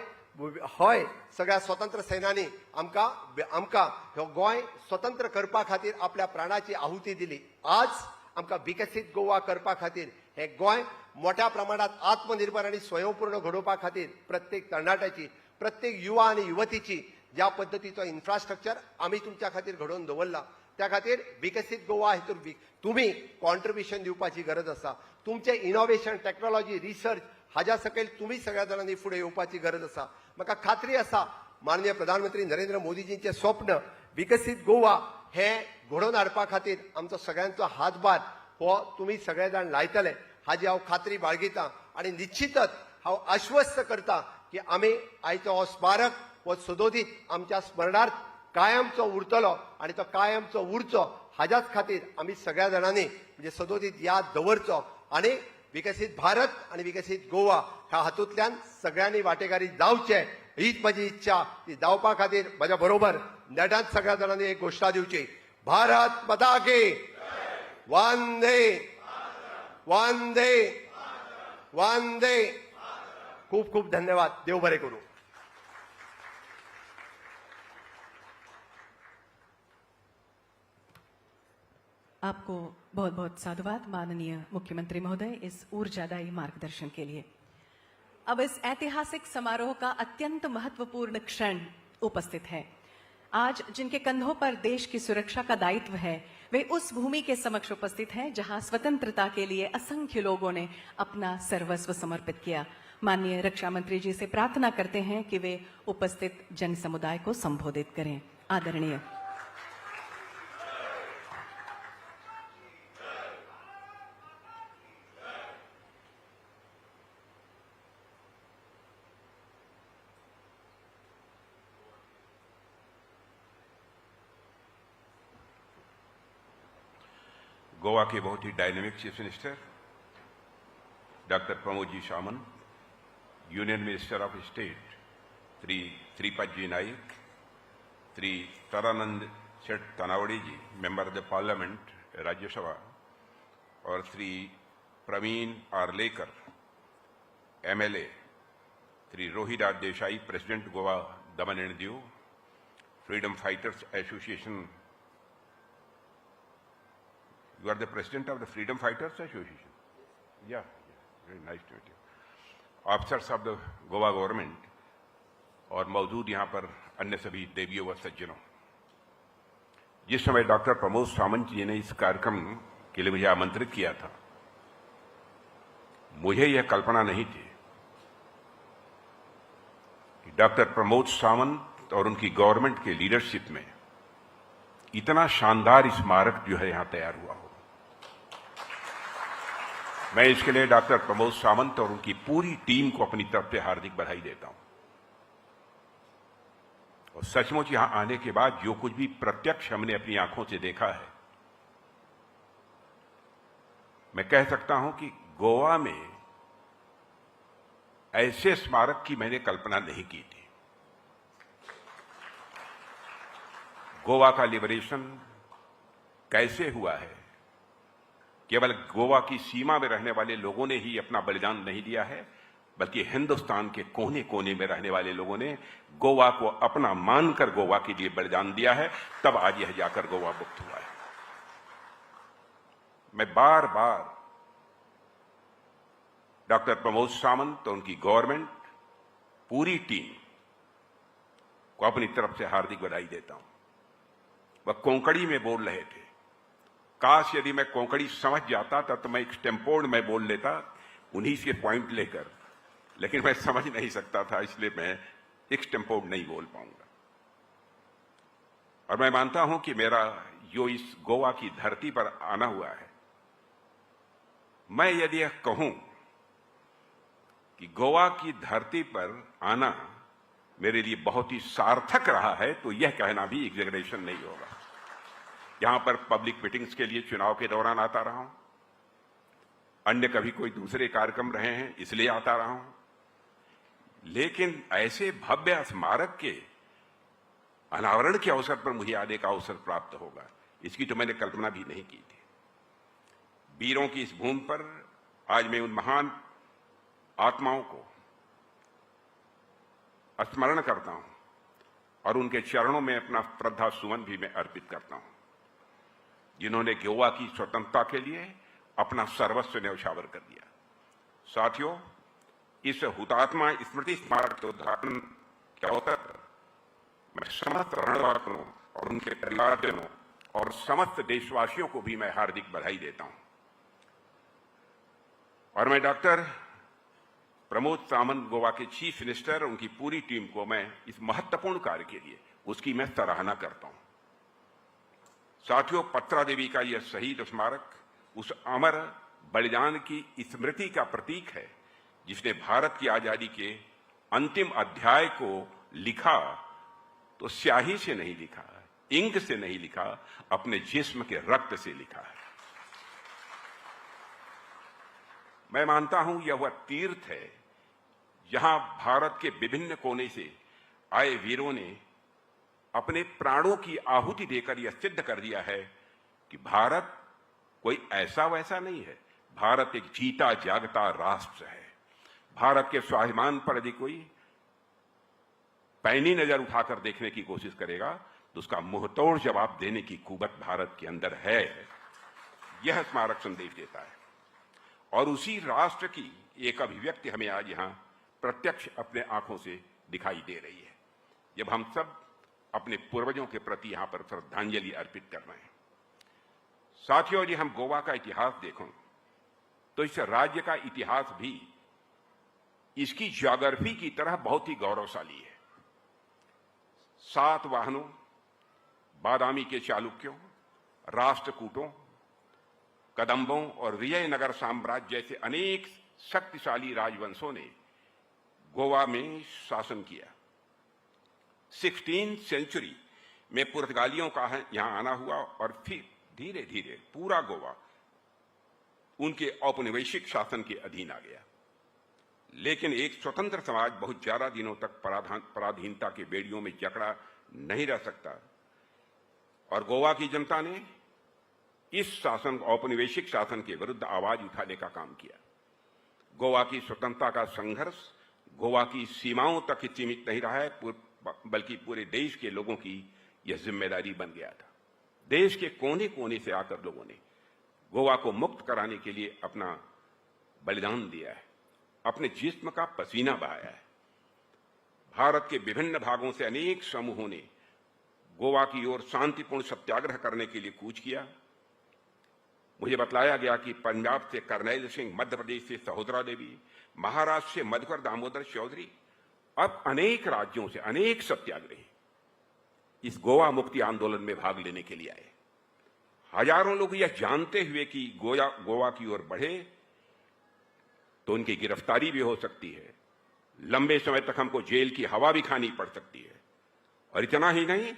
हय, सगळ्या स्वतंत्र सेनानी आमकां आमकां हो गोंय स्वतंत्र करपा खातीर आपल्या प्राणाची आहुती दिली. आज आमकां विकसीत गोवा करपा खातीर, हे गोंय मोठ्या प्रमाणात आत्मनिर्भर आनी स्वयंपूर्ण घडोवपा खातीर प्रत्येक तरणाट्याची, प्रत्येक युवा आनी युवतीची ज्या पद्दतीचो इन्फ्रास्ट्रक्चर आमी तुमच्या खातीर घडोवन दवरला, त्या खातीर विकसीत गोवा हितून तुमी कॉन्ट्रिब्युशन दिवपाची गरज आसा. तुमचें इनोवेशन, टॅक्नॉलॉजी, रिसर्च हाज्या सकयल तुमी सगळ्या जाणांनी फुडें येवपाची गरज आसा. म्हाका खात्री आसा, माननीय प्रधानमंत्री नरेंद्र मोदीजींचें स्वप्न विकसीत गोवा हें घडोवन हाडपा खातीर आमचो सगळ्यांचो हातभार हो तुमी सगळे जाण लायतले हाजी हांव खात्री बाळगितां आनी निश्चितच हांव आश्वस्त करता की आमी आयचो हो स्मारक हो सदोदीत आमच्या स्मरणार्थ कायमचो उरतलो आनी तो कायमचो उरचो. हाज्याच खातीर आमी सगळ्या जाणांनी म्हणजे सदोदीत याद दवरचो आनी विकसीत भारत आनी विकसीत गोवा ह्या हातूंतल्यान सगळ्यांनी वांटेकारी जावचें हीच म्हजी इच्छा. ती जावपा खातीर म्हज्या बरोबर नेटान सगळ्या जाणांनी एक घोशणा दिवची, भारत माता की वंदे वंदे वंदे. खूप खूप धन्यवाद. देव बरे करू. आपको बहुत बहुत साधुवाद माननीय मुख्यमंत्री महोदय इस ऊर्जादायी मार्गदर्शन के लिए. अब इस ऐतिहासिक समारोह का अत्यंत महत्वपूर्ण क्षण उपस्थित है. आज जिनके कंधों पर देश की सुरक्षा का दायित्व है, वे उस भूमि के समक्ष उपस्थित हैं जहां स्वतंत्रता के लिए असंख्य लोगों ने अपना सर्वस्व समर्पित किया. माननीय रक्षा मंत्री जी से प्रार्थना करते हैं कि वे उपस्थित जन समुदाय को संबोधित करें. आदरणीय गोवा के बहुत ही dynamic chief minister doctor Pramod ji Sawant, union minister of state Shri Shripad ji Naik, Shri Sadanand Shet Tanavade ji, member of the parliament Rajya Sabha, Aur Shri Praveen Arlekar MLA, Shri Rohidas Desai president Goa Daman and Diu freedom fighters association. You are the president of the Freedom Fighters Association? Yeah, very nice to meet you. Officers of the Goa government और मौजूद यहाँ पर अन्य सभी देवियों व सज्जनों, जिस समय doctor Pramod Sawant जी ने इस कार्यक्रम के लिए मुझे आमंत्रित किया था, मुझे यह कल्पना नहीं थी कि डॉक्टर प्रमोद सावंत और उनकी गवर्नमेंट के लीडरशिप में इतना शानदार स्मारक जो है यहां तैयार हुआ हो. मैं इसके लिए डॉक्टर प्रमोद सावंत और उनकी पूरी टीम को अपनी तरफ से हार्दिक बधाई देता हूं. और सचमुच यहां आने के बाद जो कुछ भी प्रत्यक्ष हमने अपनी आंखों से देखा है, मैं कह सकता हूं कि गोवा में ऐसे स्मारक की मैंने कल्पना नहीं की थी. गोवा का लिबरेशन कैसे हुआ है, केवल गोवा की सीमा में रहने वाले लोगों ने ही अपना बलिदान नहीं दिया है, बल्कि हिंदुस्तान के कोने कोने में रहने वाले लोगों ने गोवा को अपना मानकर गोवा के लिए बलिदान दिया है, तब आज यह जाकर गोवा मुक्त हुआ है. मैं बार बार डॉक्टर प्रमोद सावंत और उनकी गवर्नमेंट पूरी टीम को अपनी तरफ से हार्दिक बधाई देता हूं. वह कोंकणी में बोल रहे थे. काश यदि मैं कोंकणी समझ जाता तब तो मैं एक्सटेम्पोर्ड में बोल लेता उन्हीं से पॉइंट लेकर, लेकिन मैं समझ नहीं सकता था, इसलिए मैं एक्सटेम्पोर्ड नहीं बोल पाऊंगा. और मैं मानता हूं कि मेरा जो इस गोवा की धरती पर आना हुआ है, मैं यदि यह कहूं कि गोवा की धरती पर आना मेरे लिए बहुत ही सार्थक रहा है, तो यह कहना भी एग्जेगरेशन नहीं होगा. यहां पर पब्लिक मीटिंग्स के लिए चुनाव के दौरान आता रहा हूं, अन्य कभी कोई दूसरे कार्यक्रम रहे हैं इसलिए आता रहा हूं, लेकिन ऐसे भव्य स्मारक के अनावरण के अवसर पर मुझे आने का अवसर प्राप्त होगा, इसकी तो मैंने कल्पना भी नहीं की थी. वीरों की इस भूमि पर आज मैं उन महान आत्माओं को स्मरण करता हूं और उनके चरणों में अपना श्रद्धा सुमन भी मैं अर्पित करता हूं, जिन्होंने गोवा की स्वतंत्रता के लिए अपना सर्वस्व न्यौछावर कर दिया. साथियों, इस हुतात्मा स्मृति स्मारक के उद्घाटन के अवसर पर मैं समस्त रणवासियों और उनके परिवारजनों और समस्त देशवासियों को भी मैं हार्दिक बधाई देता हूं. और मैं doctor Pramod Sawant, Goa K chief minister, उनकी पूरी टीम को मैं इस महत्वपूर्ण कार्य के लिए उसकी मैं सराहना करता हूं. साथियों, पत्रा देवी का यह शहीद स्मारक उस अमर बलिदान की स्मृति का प्रतीक है जिसने भारत की आजादी के अंतिम अध्याय को लिखा तो स्याही से नहीं लिखा, इंक से नहीं लिखा, अपने जिस्म के रक्त से लिखा है। मैं मानता हूं यह वह तीर्थ है जहां भारत के विभिन्न कोने से आए वीरों ने अपने प्राणों की आहुति देकर यह सिद्ध कर दिया है कि भारत कोई ऐसा वैसा नहीं है। भारत एक जीता जागता राष्ट्र है। भारत के स्वाभिमान पर यदि कोई पैनी नजर उठाकर देखने की कोशिश करेगा तो उसका मुंहतोड़ जवाब देने की कुवत भारत के अंदर है। यह स्मारक संदेश देता है और उसी राष्ट्र की एक अभिव्यक्ति हमें आज यहां प्रत्यक्ष अपने आंखों से दिखाई दे रही है, जब हम सब अपने पूर्वजों के प्रति यहां पर श्रद्धांजलि अर्पित कर रहे हैं। साथियों, यदि हम गोवा का इतिहास देखें तो इस राज्य का इतिहास भी इसकी ज्योग्राफी की तरह बहुत ही गौरवशाली है। 7 वाहनों, बादामी के चालुक्यों, राष्ट्रकूटों, कदम्बों और विजयनगर साम्राज्य जैसे अनेक शक्तिशाली राजवंशों ने गोवा में शासन किया। 16वीं सेंचुरी में पुर्तगालियों का यहां आना हुआ और फिर धीरे धीरे पूरा गोवा उनके औपनिवेशिक शासन के अधीन आ गया। लेकिन एक स्वतंत्र समाज बहुत ज्यादा दिनों तक पराधीनता के बेड़ियों में जकड़ा नहीं रह सकता और गोवा की जनता ने इस शासन, औपनिवेशिक शासन के विरुद्ध आवाज उठाने का काम किया। गोवा की स्वतंत्रता का संघर्ष गोवा की सीमाओं तक ही सीमित नहीं रहा है, बल्कि पूरे देश के लोगों की यह जिम्मेदारी बन गया था। देश के कोने कोने से आकर लोगों ने गोवा को मुक्त कराने के लिए अपना बलिदान दिया है, अपने जिस्म का पसीना बहाया है। भारत के विभिन्न भागों से अनेक समूहों ने गोवा की ओर शांतिपूर्ण सत्याग्रह करने के लिए कूच किया। मुझे बतलाया गया कि पंजाब से करनैल सिंह, मध्य प्रदेश से सहोदरा देवी, महाराष्ट्र से मधुकर दामोदर चौधरी, अब अनेक राज्यों से अनेक सत्याग्रही इस गोवा मुक्ति आंदोलन में भाग लेने के लिए आए। हजारों लोग यह जानते हुए कि गोवा की ओर बढ़े तो उनकी गिरफ्तारी भी हो सकती है, लंबे समय तक हमको जेल की हवा भी खानी पड़ सकती है और इतना ही नहीं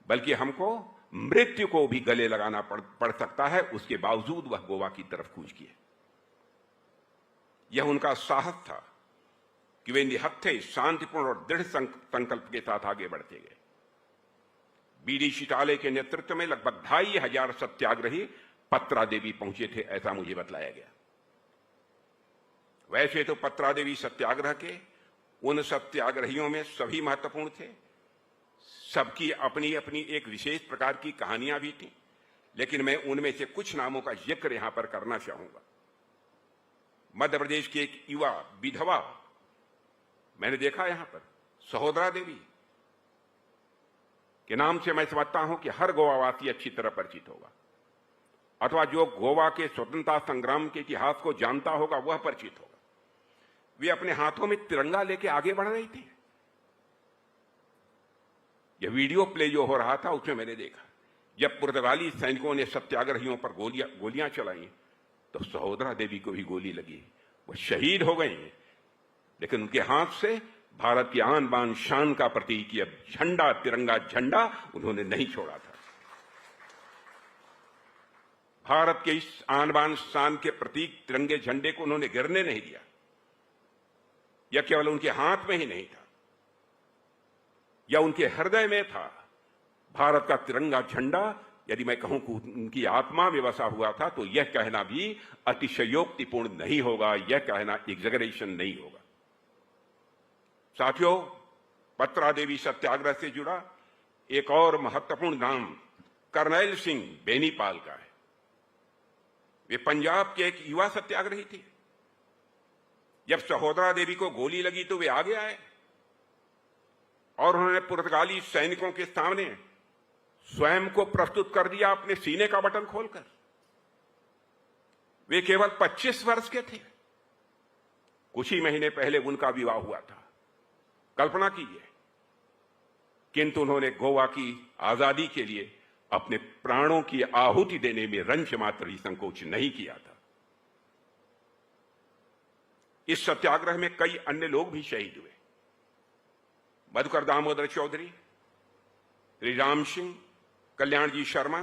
बल्कि हमको मृत्यु को भी गले लगाना पड़ सकता है, उसके बावजूद वह गोवा की तरफ कूच किए। यह उनका साहस था कि वे निहत्थे, शांतिपूर्ण और दृढ़ संकल्प के साथ आगे बढ़ते गए। बीडी चिटाले के नेतृत्व में लगभग 2500 सत्याग्रही पत्रा देवी पहुंचे थे, ऐसा मुझे बतलाया गया। वैसे तो पत्रा देवी सत्याग्रह के उन सत्याग्रहियों में सभी महत्वपूर्ण थे, सबकी अपनी अपनी एक विशेष प्रकार की कहानियां भी थी, लेकिन मैं उनमें से कुछ नामों का जिक्र यहां पर करना चाहूंगा। मध्य प्रदेश की एक युवा विधवा मैंने देखा यहां पर, सहोदरा देवी के नाम से मैं समझता हूं कि हर गोवावासी अच्छी तरह परिचित होगा, अथवा जो गोवा के स्वतंत्रता संग्राम के इतिहास को जानता होगा वह परिचित होगा। वे अपने हाथों में तिरंगा लेके आगे बढ़ रही थी। यह वीडियो प्ले जो हो रहा था उसमें मैंने देखा, जब पुर्तगाली सैनिकों ने सत्याग्रहियों पर गोलियां चलाई तो सहोदरा देवी को भी गोली लगी, वह शहीद हो गई, लेकिन उनके हाथ से भारत की आन बान शान का प्रतीक यह झंडा, तिरंगा झंडा उन्होंने नहीं छोड़ा था। भारत के इस आन बान शान के प्रतीक तिरंगे झंडे को उन्होंने गिरने नहीं दिया। यह केवल उनके हाथ में ही नहीं था, यह उनके हृदय में था। भारत का तिरंगा झंडा, यदि मैं कहूं कि उनकी आत्मा में बसा हुआ था, तो यह कहना भी अतिशयोक्तिपूर्ण नहीं होगा, यह कहना एग्जैगरेशन नहीं होगा। साथियों, पत्रा देवी सत्याग्रह से जुड़ा एक और महत्वपूर्ण नाम करनैल सिंह बेनीपाल का है। वे पंजाब के एक युवा सत्याग्रही थे। जब सहोदरा देवी को गोली लगी तो वे आगे आए और उन्होंने पुर्तगाली सैनिकों के सामने स्वयं को प्रस्तुत कर दिया, अपने सीने का बटन खोलकर। वे केवल 25 वर्ष के थे। कुछ ही महीने पहले उनका विवाह हुआ था, कल्पना कीजिए। किंतु उन्होंने गोवा की आजादी के लिए अपने प्राणों की आहुति देने में रंच मात्र ही संकोच नहीं किया था। इस सत्याग्रह में कई अन्य लोग भी शहीद हुए। मधुकर दामोदर चौधरी, श्री राम सिंह, कल्याण जी शर्मा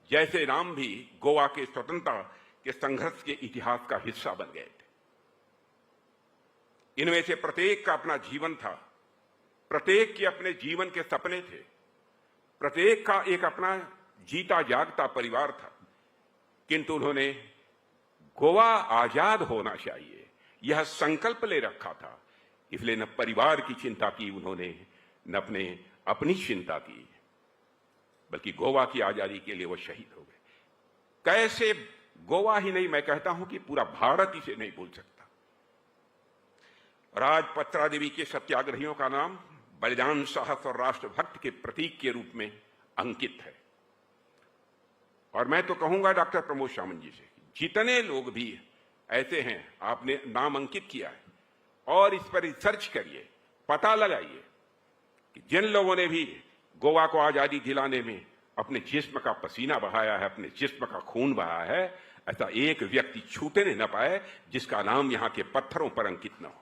जैसे नाम भी गोवा के स्वतंत्रता के संघर्ष के इतिहास का हिस्सा बन गए थे। इनमें से प्रत्येक का अपना जीवन था, प्रत्येक के अपने जीवन के सपने थे, प्रत्येक का एक अपना जीता जागता परिवार था, किंतु उन्होंने गोवा आजाद होना चाहिए यह संकल्प ले रखा था। इसलिए न परिवार की चिंता की उन्होंने, न अपने अपनी चिंता की, बल्कि गोवा की आजादी के लिए वो शहीद हो गए। कैसे गोवा ही नहीं, मैं कहता हूं कि पूरा भारत इसे नहीं भूल सकता। और आज पत्रा देवी के सत्याग्रहियों का नाम बलिदान, साहस और राष्ट्रभक्त के प्रतीक के रूप में अंकित है। और मैं तो कहूंगा डॉक्टर प्रमोद सावंत जी से, जितने लोग भी ऐसे हैं आपने नाम अंकित किया है, और इस पर रिसर्च करिए, पता लगाइए कि जिन लोगों ने भी गोवा को आजादी दिलाने में अपने जिस्म का पसीना बहाया है, अपने जिस्म का खून बहाया है, ऐसा एक व्यक्ति छूटने न पाए जिसका नाम यहां के पत्थरों पर अंकित न हो।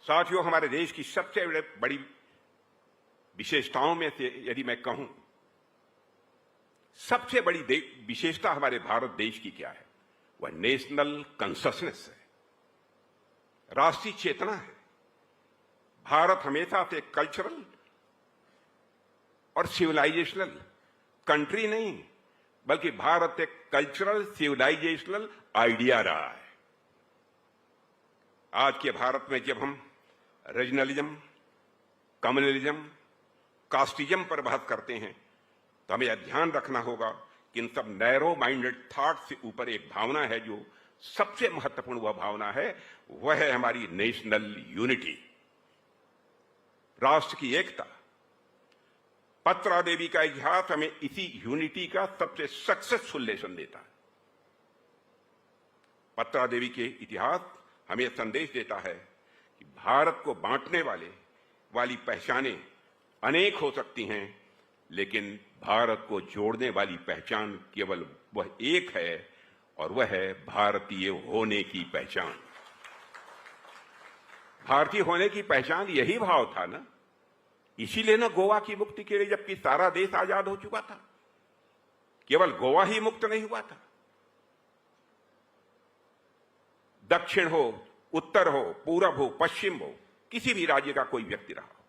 साथियों, हमारे देश की सबसे बड़ी विशेषताओं में से यदि मैं कहूं, सबसे बड़ी विशेषता हमारे भारत देश की क्या है, वह नेशनल कॉन्शसनेस है, राष्ट्रीय चेतना है। भारत हमेशा से कल्चरल और सिविलाइजेशनल कंट्री नहीं, बल्कि भारत एक कल्चरल सिविलाइजेशनल आइडिया रहा है। आज के भारत में जब हम रीजनलिज्म, कम्युनलिज्म, कास्टिज्म पर बात करते हैं, तो हमें यह ध्यान रखना होगा कि इन सब नैरो माइंडेड थॉट से ऊपर एक भावना है जो सबसे महत्वपूर्ण वह भावना है, वह है हमारी नेशनल यूनिटी, राष्ट्र की एकता। पत्रा देवी का इतिहास हमें इसी यूनिटी का सबसे सक्सेसफुल लेसन देता है। पत्रा देवी के इतिहास हमें संदेश देता है कि भारत को बांटने वाली पहचानें अनेक हो सकती हैं, लेकिन भारत को जोड़ने वाली पहचान केवल वह एक है, और वह है भारतीय होने की पहचान। भारतीय होने की पहचान यही भाव था ना, इसीलिए ना गोवा की मुक्ति के लिए, जबकि सारा देश आजाद हो चुका था, केवल गोवा ही मुक्त नहीं हुआ था। दक्षिण हो, उत्तर हो, पूरब हो, पश्चिम हो, किसी भी राज्य का कोई व्यक्ति रहा हो,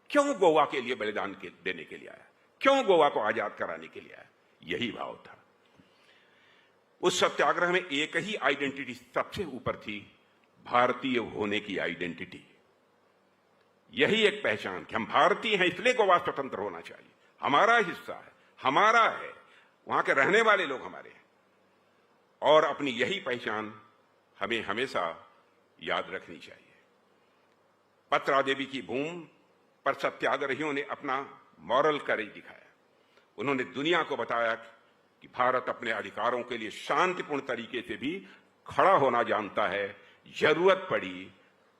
क्यों गोवा के लिए बलिदान देने के लिए आया, क्यों गोवा को आजाद कराने के लिए आया? यही भाव था। उस सत्याग्रह में एक ही आइडेंटिटी सबसे ऊपर थी, भारतीय होने की आइडेंटिटी। यही एक पहचान कि हम भारतीय हैं, इसलिए गोवा स्वतंत्र होना चाहिए, हमारा हिस्सा है, हमारा है, वहां के रहने वाले लोग हमारे हैं। और अपनी यही पहचान हमें हमेशा याद रखनी चाहिए। पत्रा देवी की भूमि पर सत्याग्रहियों ने अपना मॉरल करेज दिखाया। उन्होंने दुनिया को बताया कि भारत अपने अधिकारों के लिए शांतिपूर्ण तरीके से भी खड़ा होना जानता है, जरूरत पड़ी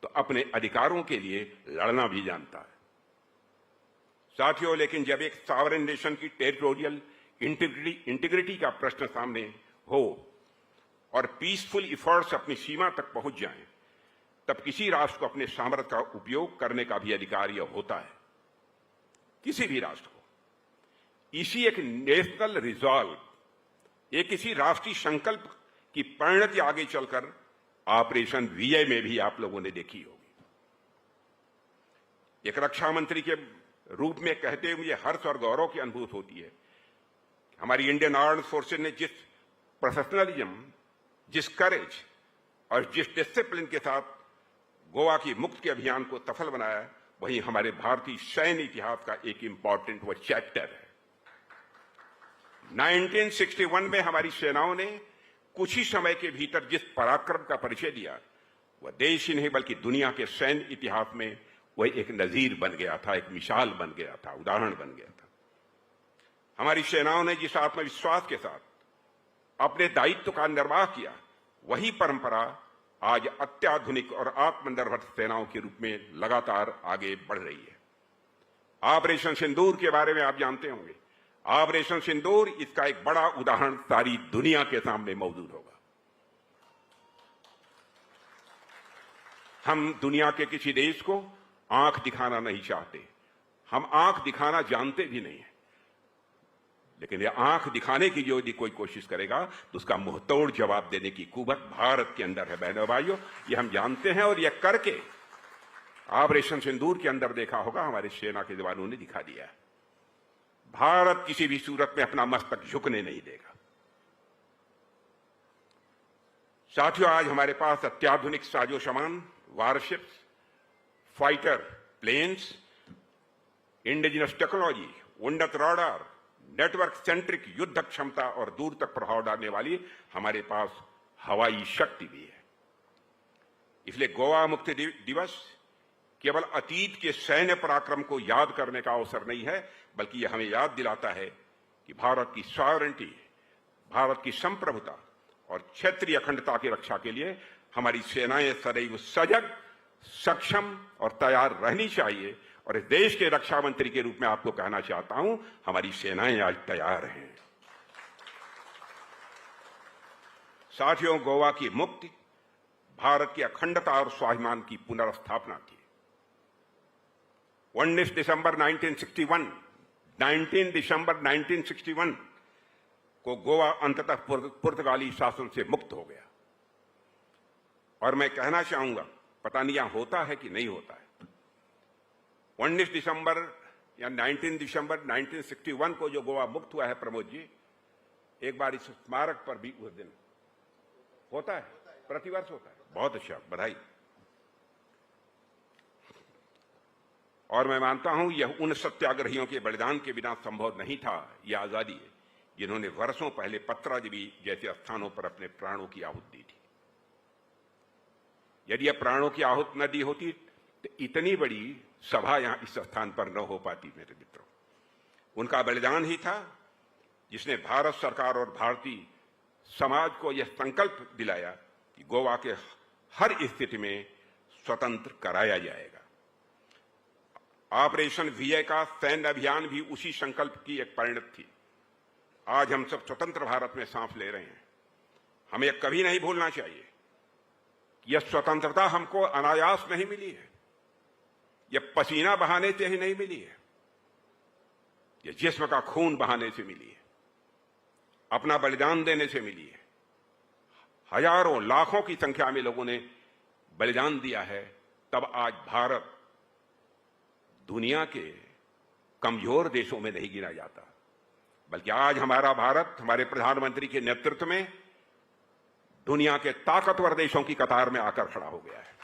तो अपने अधिकारों के लिए लड़ना भी जानता है। साथियों, लेकिन जब एक सॉवरेन नेशन की टेरिटोरियल इंटीग्रिटी का प्रश्न सामने हो और पीसफुल इफर्ट्स अपनी सीमा तक पहुंच जाएं, तब किसी राष्ट्र को अपने सामर्थ्य का उपयोग करने का भी अधिकार यह होता है, किसी भी राष्ट्र को। इसी एक नेशनल रिजॉल्व, एक इसी राष्ट्रीय संकल्प की परिणति आगे चलकर ऑपरेशन विजय में भी आप लोगों ने देखी होगी। एक रक्षा मंत्री के रूप में कहते हुए हर्ष और गौरव की अनुभूति होती है, हमारी इंडियन आर्म्ड फोर्सेज ने जिस प्रोफेशनलिज्म, जिस करेज और जिस डिसिप्लिन के साथ गोवा की मुक्ति के अभियान को सफल बनाया, वही हमारे भारतीय सैन्य इतिहास का एक इंपॉर्टेंट वह चैप्टर है। 1961 में हमारी सेनाओं ने कुछ ही समय के भीतर जिस पराक्रम का परिचय दिया, वह देश ही नहीं बल्कि दुनिया के सैन्य इतिहास में वह एक नजीर बन गया था, एक मिसाल बन गया था, उदाहरण बन गया था। हमारी सेनाओं ने जिस आत्मविश्वास के साथ अपने दायित्व का निर्वाह किया, वही परंपरा आज अत्याधुनिक और आत्मनिर्भर सेनाओं के रूप में लगातार आगे बढ़ रही है। ऑपरेशन सिंदूर के बारे में आप जानते होंगे। ऑपरेशन सिंदूर इसका एक बड़ा उदाहरण सारी दुनिया के सामने मौजूद होगा। हम दुनिया के किसी देश को आंख दिखाना नहीं चाहते, हम आंख दिखाना जानते भी नहीं है, लेकिन ये आंख दिखाने की जो यदि कोई कोशिश करेगा तो उसका मुंहतोड़ जवाब देने की कुवत भारत के अंदर है। बहनों भाइयों, ये हम जानते हैं और ये करके ऑपरेशन सिंदूर के अंदर देखा होगा, हमारे सेना के जवानों ने दिखा दिया है। भारत किसी भी सूरत में अपना मस्तक झुकने नहीं देगा। साथियों, आज हमारे पास अत्याधुनिक साजो सामान, warships, fighter planes, indigenous technology, उन्नत रडार, नेटवर्क सेंट्रिक युद्ध क्षमता और दूर तक प्रभाव डालने वाली हमारे पास हवाई शक्ति भी है। इसलिए गोवा मुक्ति दिवस केवल अतीत के सैन्य पराक्रम को याद करने का अवसर नहीं है, बल्कि यह हमें याद दिलाता है कि भारत की सॉवरेंटी, भारत की संप्रभुता और क्षेत्रीय अखंडता की रक्षा के लिए हमारी सेनाएं सदैव सजग, सक्षम और तैयार रहनी चाहिए। और इस देश के रक्षा मंत्री के रूप में आपको कहना चाहता हूं, हमारी सेनाएं आज तैयार हैं। साथियों, गोवा की मुक्ति भारत की अखंडता और स्वाभिमान की पुनर्स्थापना थी। 19 दिसंबर 1961, 19 दिसंबर 1961 को गोवा अंततः पुर्तगाली शासन से मुक्त हो गया। और मैं कहना चाहूंगा, पता नहीं यहां होता है कि नहीं होता है, 19 दिसंबर या 19 दिसंबर 1961 को जो गोवा मुक्त हुआ है, प्रमोद जी, एक बार इस स्मारक पर भी उस दिन होता है, प्रतिवर्ष होता है। बहुत अच्छा, बधाई। और मैं मानता हूं यह उन सत्याग्रहियों के बलिदान के बिना संभव नहीं था यह आजादी, जिन्होंने वर्षों पहले पत्रादेवी जैसे स्थानों पर अपने प्राणों की आहुति दी थी। यदि यह प्राणों की आहुति न दी होती तो इतनी बड़ी सभा यहां इस स्थान पर न हो पाती। मेरे मित्रों, उनका बलिदान ही था जिसने भारत सरकार और भारतीय समाज को यह संकल्प दिलाया कि गोवा के हर स्थिति में स्वतंत्र कराया जाएगा। ऑपरेशन विजय का सैन्य अभियान भी उसी संकल्प की एक परिणत थी। आज हम सब स्वतंत्र भारत में सांस ले रहे हैं। हमें कभी नहीं भूलना चाहिए कि यह स्वतंत्रता हमको अनायास नहीं मिली है, यह पसीना बहाने से ही नहीं मिली है, यह जिस्म का खून बहाने से मिली है, अपना बलिदान देने से मिली है। हजारों लाखों की संख्या में लोगों ने बलिदान दिया है, तब आज भारत दुनिया के कमजोर देशों में नहीं गिना जाता, बल्कि आज हमारा भारत हमारे प्रधानमंत्री के नेतृत्व में दुनिया के ताकतवर देशों की कतार में आकर खड़ा हो गया है।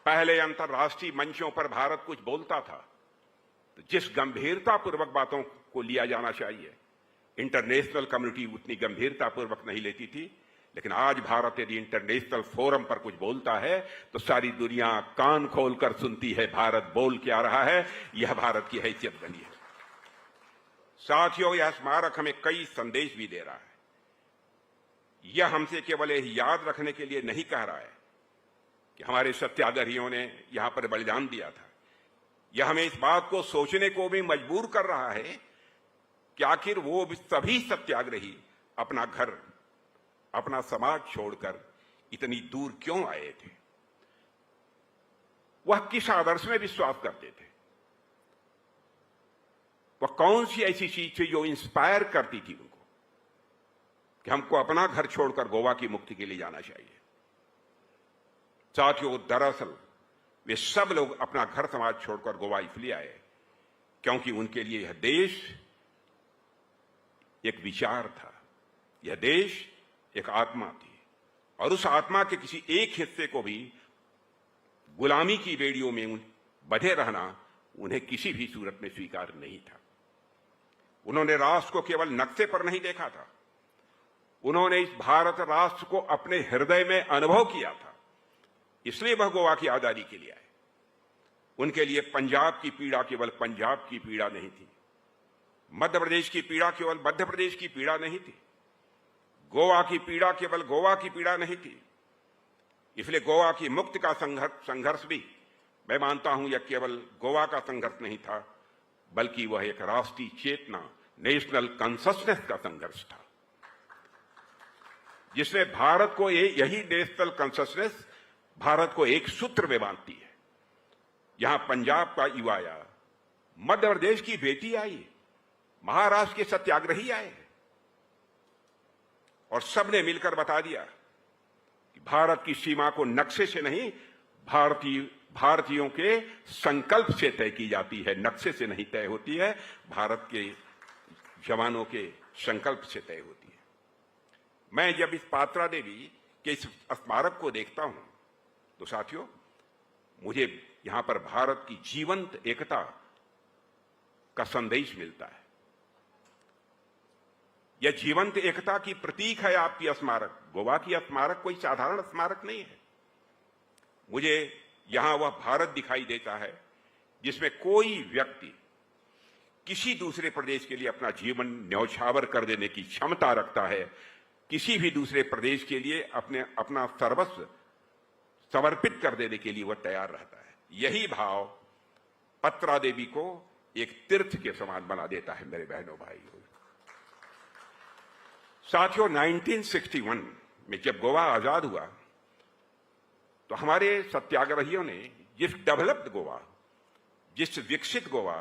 पहले अंतर्राष्ट्रीय मंचों पर भारत कुछ बोलता था तो जिस गंभीरतापूर्वक बातों को लिया जाना चाहिए, इंटरनेशनल कम्युनिटी उतनी गंभीरतापूर्वक नहीं लेती थी। लेकिन आज भारत यदि इंटरनेशनल फोरम पर कुछ बोलता है तो सारी दुनिया कान खोलकर सुनती है, भारत बोल क्या रहा है। यह भारत की हैसियत बनी है। साथियों, यह स्मारक हमें कई संदेश भी दे रहा है। यह हमसे केवल यह याद रखने के लिए नहीं कह रहा है कि हमारे सत्याग्रहियों ने यहां पर बलिदान दिया था, यह हमें इस बात को सोचने को भी मजबूर कर रहा है कि आखिर वो सभी सत्याग्रही अपना घर, अपना समाज छोड़कर इतनी दूर क्यों आए थे? वह किस आदर्श में विश्वास करते थे? वह कौन सी ऐसी चीज थी जो इंस्पायर करती थी उनको कि हमको अपना घर छोड़कर गोवा की मुक्ति के लिए जाना चाहिए? साथियों, दरअसल वे सब लोग अपना घर समाज छोड़कर गोवा इसलिए आए क्योंकि उनके लिए यह देश एक विचार था, यह देश एक आत्मा थी, और उस आत्मा के किसी एक हिस्से को भी गुलामी की बेड़ियों में बंधे रहना उन्हें किसी भी सूरत में स्वीकार नहीं था। उन्होंने राष्ट्र को केवल नक्शे पर नहीं देखा था, उन्होंने इस भारत राष्ट्र को अपने हृदय में अनुभव किया था। इसलिए वह गोवा की आजादी के लिए आए। उनके लिए पंजाब की पीड़ा केवल पंजाब की पीड़ा नहीं थी, मध्य प्रदेश की पीड़ा केवल मध्य प्रदेश की पीड़ा नहीं थी, गोवा की पीड़ा केवल गोवा की पीड़ा नहीं थी। इसलिए गोवा की मुक्ति का संघर्ष भी मैं मानता हूं यह केवल गोवा का संघर्ष नहीं था, बल्कि वह एक राष्ट्रीय चेतना, नेशनल कॉन्शसनेस का संघर्ष था, जिसने भारत को यही नेशनल कॉन्शसनेस भारत को एक सूत्र में बांधती है। यहां पंजाब का युवा आया, मध्य प्रदेश की बेटी आई, महाराष्ट्र के सत्याग्रही आए और सबने मिलकर बता दिया कि भारत की सीमा को नक्शे से नहीं, भारतीयों के संकल्प से तय की जाती है, नक्शे से नहीं तय होती है, भारत के जवानों के संकल्प से तय होती है। मैं जब इस पात्रा देवी के इस स्मारक को देखता हूं तो साथियों, मुझे यहां पर भारत की जीवंत एकता का संदेश मिलता है। यह जीवंत एकता की प्रतीक है आपकी स्मारक। गोवा की स्मारक कोई साधारण स्मारक नहीं है। मुझे यहां वह भारत दिखाई देता है जिसमें कोई व्यक्ति किसी दूसरे प्रदेश के लिए अपना जीवन न्यौछावर कर देने की क्षमता रखता है, किसी भी दूसरे प्रदेश के लिए अपना सर्वस्व समर्पित कर देने के लिए वह तैयार रहता है। यही भाव पत्रा देवी को एक तीर्थ के समान बना देता है, मेरे बहनों भाइयों। साथियों, 1961 में जब गोवा आजाद हुआ तो हमारे सत्याग्रहियों ने जिस डेवलप्ड गोवा, जिस विकसित गोवा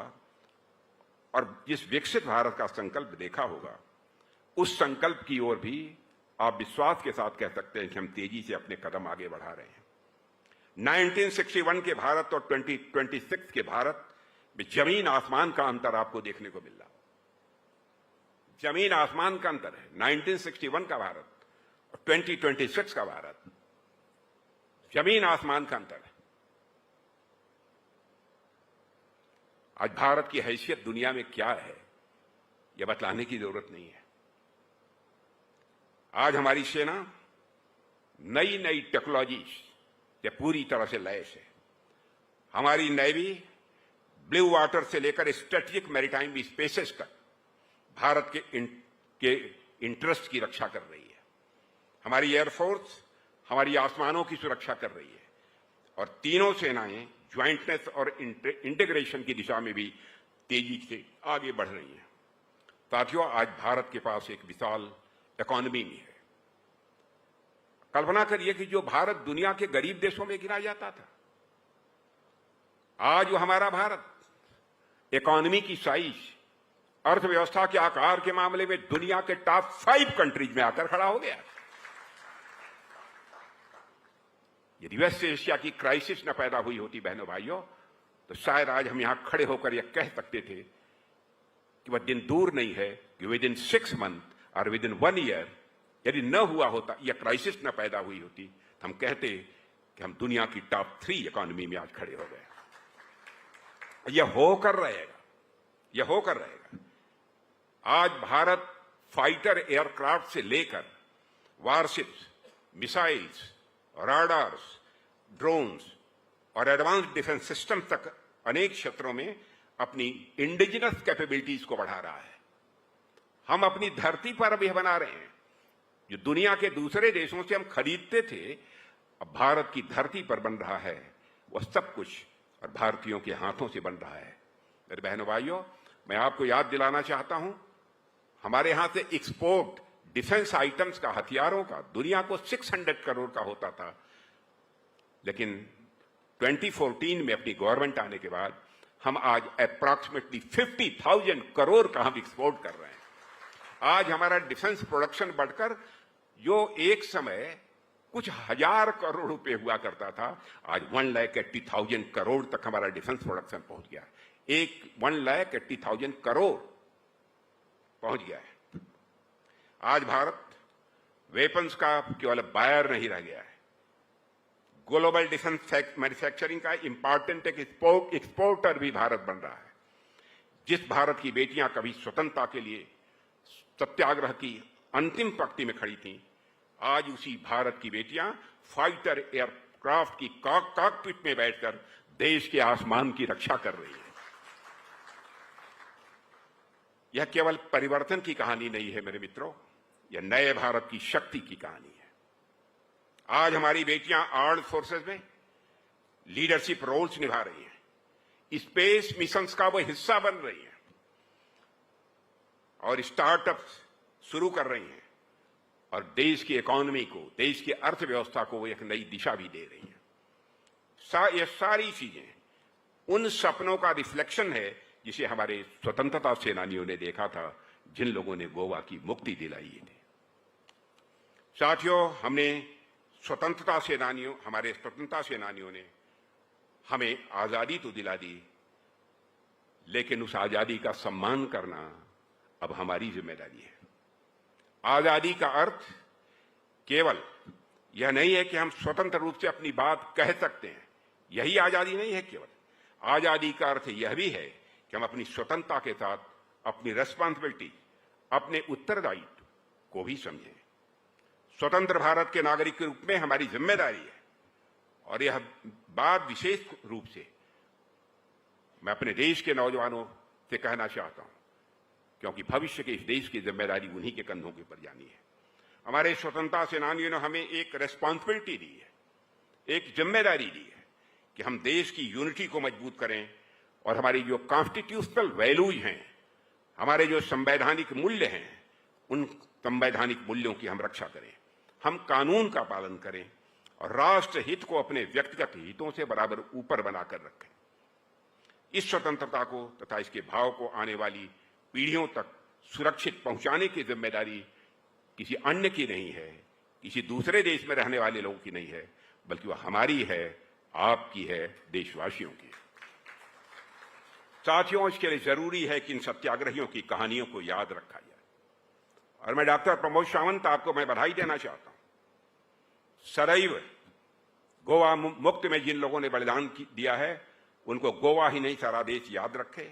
और जिस विकसित भारत का संकल्प देखा होगा, उस संकल्प की ओर भी आप विश्वास के साथ कह सकते हैं कि हम तेजी से अपने कदम आगे बढ़ा रहे हैं। 1961 के भारत और 2026 के भारत में जमीन आसमान का अंतर आपको देखने को मिल रहा है। जमीन आसमान का अंतर है। 1961 का भारत और 2026 का भारत, जमीन आसमान का अंतर है। आज भारत की हैसियत दुनिया में क्या है यह बतलाने की जरूरत नहीं है। आज हमारी सेना नई नई टेक्नोलॉजी से पूरी तरह से लैस है। हमारी नेवी ब्लू वाटर से लेकर स्ट्रेटेजिक मैरीटाइम स्पेसेस तक भारत के इंटरेस्ट की रक्षा कर रही है। हमारी एयरफोर्स हमारी आसमानों की सुरक्षा कर रही है और तीनों सेनाएं ज्वाइंटनेस और इंटीग्रेशन की दिशा में भी तेजी से आगे बढ़ रही हैं। साथियों, आज भारत के पास एक विशाल इकोनॉमी भी है। कल्पना करिए कि जो भारत दुनिया के गरीब देशों में गिना जाता था, आज वो हमारा भारत इकोनॉमी की साइज, अर्थव्यवस्था के आकार के मामले में दुनिया के टॉप 5 कंट्रीज में आकर खड़ा हो गया। यदि वेस्ट एशिया की क्राइसिस न पैदा हुई होती बहनों भाइयों, तो शायद आज हम यहां खड़े होकर यह कह सकते थे कि वह दिन दूर नहीं है कि with in 6 month Aur with in 1 year यदि न हुआ होता, यह क्राइसिस न पैदा हुई होती, तो हम कहते कि हम दुनिया की टॉप 3 इकोनॉमी में आज खड़े हो गए। यह होकर रहेगा, यह होकर रहेगा। आज भारत फाइटर एयरक्राफ्ट से लेकर वारशिप्स, मिसाइल्स, राडार्स, ड्रोन्स और एडवांस डिफेंस सिस्टम तक अनेक क्षेत्रों में अपनी इंडिजिनस कैपेबिलिटीज को बढ़ा रहा है। हम अपनी धरती पर अभी बना रहे हैं। जो दुनिया के दूसरे देशों से हम खरीदते थे, अब भारत की धरती पर बन रहा है वह सब कुछ और भारतीयों के हाथों से बन रहा है। मेरे बहनों भाइयों, मैं आपको याद दिलाना चाहता हूं, हमारे यहां से एक्सपोर्ट डिफेंस आइटम्स का, हथियारों का दुनिया को 600 करोड़ का होता था, लेकिन 2014 में अपनी गवर्नमेंट आने के बाद हम आज अप्रॉक्सीमेटली 50,000 करोड़ का हम एक्सपोर्ट कर रहे हैं। आज हमारा डिफेंस प्रोडक्शन बढ़कर जो एक समय कुछ हजार करोड़ रुपए हुआ करता था, आज 1,80,000 करोड़ तक हमारा डिफेंस प्रोडक्शन पहुंच गया है। 1,80,000 करोड़ पहुंच गया है। आज भारत वेपन्स का केवल बायर नहीं रह गया है, ग्लोबल डिफेंस मैन्युफैक्चरिंग का इंपॉर्टेंट एक एक्सपोर्टर भी भारत बन रहा है। जिस भारत की बेटियां कभी स्वतंत्रता के लिए सत्याग्रह की अंतिम पंक्ति में खड़ी थीं, आज उसी भारत की बेटियां फाइटर एयरक्राफ्ट की कॉकपिट में बैठकर देश के आसमान की रक्षा कर रही हैं। यह केवल परिवर्तन की कहानी नहीं है मेरे मित्रों, यह नए भारत की शक्ति की कहानी है। आज हमारी बेटियां आर्म्ड फोर्सेस में लीडरशिप रोल्स निभा रही हैं, स्पेस मिशंस का वो हिस्सा बन रही हैं और स्टार्टअप्स शुरू कर रही हैं और देश की इकोनॉमी को, देश की अर्थव्यवस्था को वो एक नई दिशा भी दे रही है। ये सारी चीजें उन सपनों का रिफ्लेक्शन है जिसे हमारे स्वतंत्रता सेनानियों ने देखा था, जिन लोगों ने गोवा की मुक्ति दिलाई थी। साथियों, हमने स्वतंत्रता सेनानियों हमारे स्वतंत्रता सेनानियों ने हमें आजादी तो दिला दी, लेकिन उस आजादी का सम्मान करना अब हमारी जिम्मेदारी है। आजादी का अर्थ केवल यह नहीं है कि हम स्वतंत्र रूप से अपनी बात कह सकते हैं, यही आजादी नहीं है केवल। आजादी का अर्थ यह भी है कि हम अपनी स्वतंत्रता के साथ अपनी रेस्पॉन्सिबिलिटी, अपने उत्तरदायित्व को भी समझें। स्वतंत्र भारत के नागरिक के रूप में हमारी जिम्मेदारी है, और यह बात विशेष रूप से मैं अपने देश के नौजवानों से कहना चाहता हूं, क्योंकि भविष्य के इस देश की जिम्मेदारी उन्हीं के कंधों के ऊपर जानी है। हमारे स्वतंत्रता सेनानियों ने हमें एक रेस्पॉन्सिबिलिटी दी है, एक जिम्मेदारी दी है कि हम देश की यूनिटी को मजबूत करें और हमारी जो कॉन्स्टिट्यूशनल वैल्यूज हैं, हमारे जो संवैधानिक मूल्य हैं, उन संवैधानिक मूल्यों की हम रक्षा करें, हम कानून का पालन करें और राष्ट्र हित को अपने व्यक्तिगत हितों से बराबर ऊपर बनाकर रखें। इस स्वतंत्रता को तथा इसके भाव को आने वाली पीढ़ियों तक सुरक्षित पहुंचाने की जिम्मेदारी किसी अन्य की नहीं है, किसी दूसरे देश में रहने वाले लोगों की नहीं है, बल्कि वह हमारी है, आपकी है, देशवासियों की। साथियों, इसके लिए जरूरी है कि इन सत्याग्रहियों की कहानियों को याद रखा जाए। और मैं डॉक्टर प्रमोद सावंत आपको मैं बधाई देना चाहता हूं। सदैव गोवा मुक्त में जिन लोगों ने बलिदान दिया है, उनको गोवा ही नहीं सारा देश याद रखे,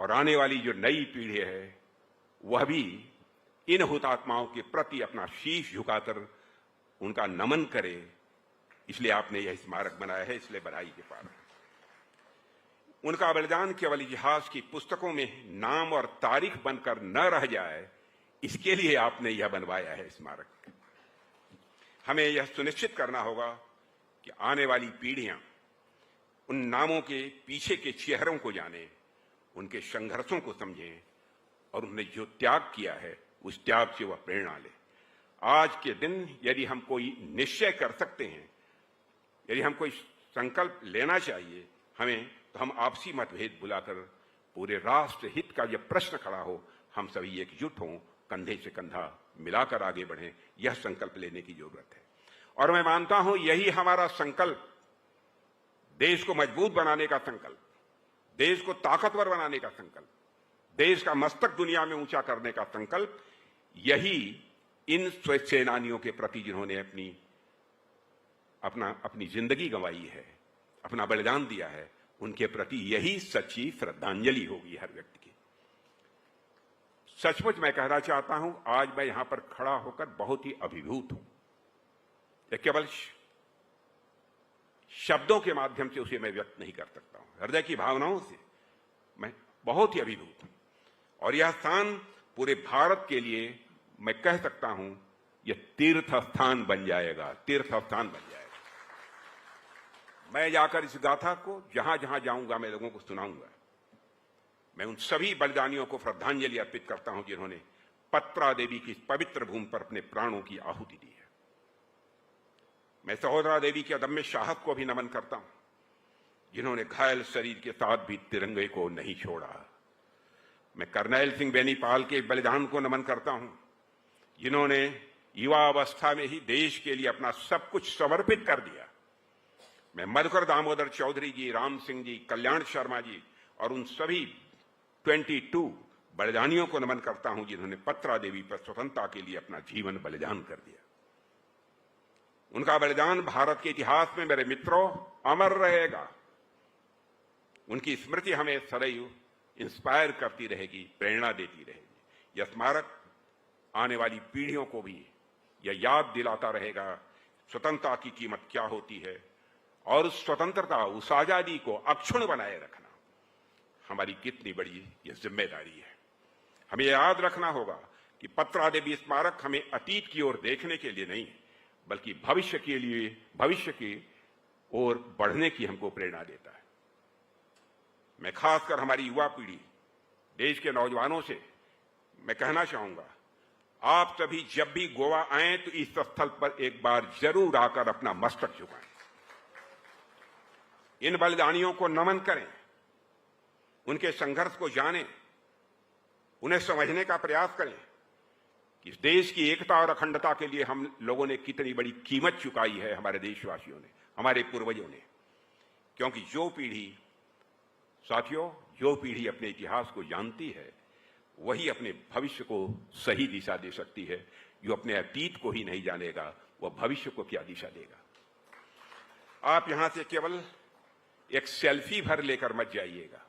और आने वाली जो नई पीढ़ी है वह भी इन हुतात्माओं के प्रति अपना शीश झुकाकर उनका नमन करे। इसलिए आपने यह स्मारक बनाया है, इसलिए बधाई के पात्र। उनका बलिदान केवल इतिहास की पुस्तकों में नाम और तारीख बनकर न रह जाए, इसके लिए आपने यह बनवाया है स्मारक। हमें यह सुनिश्चित करना होगा कि आने वाली पीढ़ियां उन नामों के पीछे के चेहरों को जाने, उनके संघर्षों को समझें और उन्होंने जो त्याग किया है उस त्याग से वह प्रेरणा ले। आज के दिन यदि हम कोई निश्चय कर सकते हैं, यदि हम कोई संकल्प लेना चाहिए हमें, तो हम आपसी मतभेद बुलाकर पूरे राष्ट्र हित का जब प्रश्न खड़ा हो, हम सभी एकजुट हों, कंधे से कंधा मिलाकर आगे बढ़ें। यह संकल्प लेने की जरूरत है। और मैं मानता हूं यही हमारा संकल्प, देश को मजबूत बनाने का संकल्प, देश को ताकतवर बनाने का संकल्प, देश का मस्तक दुनिया में ऊंचा करने का संकल्प, यही इन सेनानियों के प्रति जिन्होंने अपनी जिंदगी गंवाई है, अपना बलिदान दिया है, उनके प्रति यही सच्ची श्रद्धांजलि होगी हर व्यक्ति की। सचमुच मैं कहना चाहता हूं, आज मैं यहां पर खड़ा होकर बहुत ही अभिभूत हूं। यह केवल शब्दों के माध्यम से उसे मैं व्यक्त नहीं कर सकता हूं, हृदय की भावनाओं से मैं बहुत ही अभिभूत हूं। और यह स्थान पूरे भारत के लिए मैं कह सकता हूं यह तीर्थ स्थान बन जाएगा, तीर्थ स्थान बन जाएगा। मैं जाकर इस गाथा को जहां जहां जाऊंगा मैं लोगों को सुनाऊंगा। मैं उन सभी बलिदानियों को श्रद्धांजलि अर्पित करता हूं जिन्होंने पत्रा देवी की पवित्र भूमि पर अपने प्राणों की आहुति दी है। मैं सहोदरा देवी के अदम्य साहस को भी नमन करता हूं जिन्होंने घायल शरीर के साथ भी तिरंगे को नहीं छोड़ा। मैं करनैल सिंह बेनीपाल के बलिदान को नमन करता हूं जिन्होंने युवा अवस्था में ही देश के लिए अपना सब कुछ समर्पित कर दिया। मैं मधुकर दामोदर चौधरी जी, राम सिंह जी, कल्याण शर्मा जी और उन सभी 22 बलिदानियों को नमन करता हूं जिन्होंने पत्रा देवी पर स्वतंत्रता के लिए अपना जीवन बलिदान कर दिया। उनका बलिदान भारत के इतिहास में मेरे मित्रों अमर रहेगा। उनकी स्मृति हमें सदैव इंस्पायर करती रहेगी, प्रेरणा देती रहेगी। यह स्मारक आने वाली पीढ़ियों को भी यह याद दिलाता रहेगा स्वतंत्रता की कीमत क्या होती है, और उस स्वतंत्रता, उस आजादी को अक्षुण्ण बनाए रखना हमारी कितनी बड़ी यह जिम्मेदारी है। हमें याद रखना होगा कि पत्रा देवी स्मारक हमें अतीत की ओर देखने के लिए नहीं, बल्कि भविष्य के लिए, भविष्य की ओर बढ़ने की हमको प्रेरणा देता है। मैं खासकर हमारी युवा पीढ़ी, देश के नौजवानों से मैं कहना चाहूंगा, आप सभी जब भी गोवा आए तो इस स्थल पर एक बार जरूर आकर अपना मस्तक झुकाएं। इन बलिदानियों को नमन करें, उनके संघर्ष को जानें, उन्हें समझने का प्रयास करें कि इस देश की एकता और अखंडता के लिए हम लोगों ने कितनी बड़ी कीमत चुकाई है, हमारे देशवासियों ने, हमारे पूर्वजों ने। क्योंकि जो पीढ़ी, साथियों, जो पीढ़ी अपने इतिहास को जानती है वही अपने भविष्य को सही दिशा दे सकती है। जो अपने अतीत को ही नहीं जानेगा वह भविष्य को क्या दिशा देगा। आप यहां से केवल एक सेल्फी भर लेकर मत जाइएगा।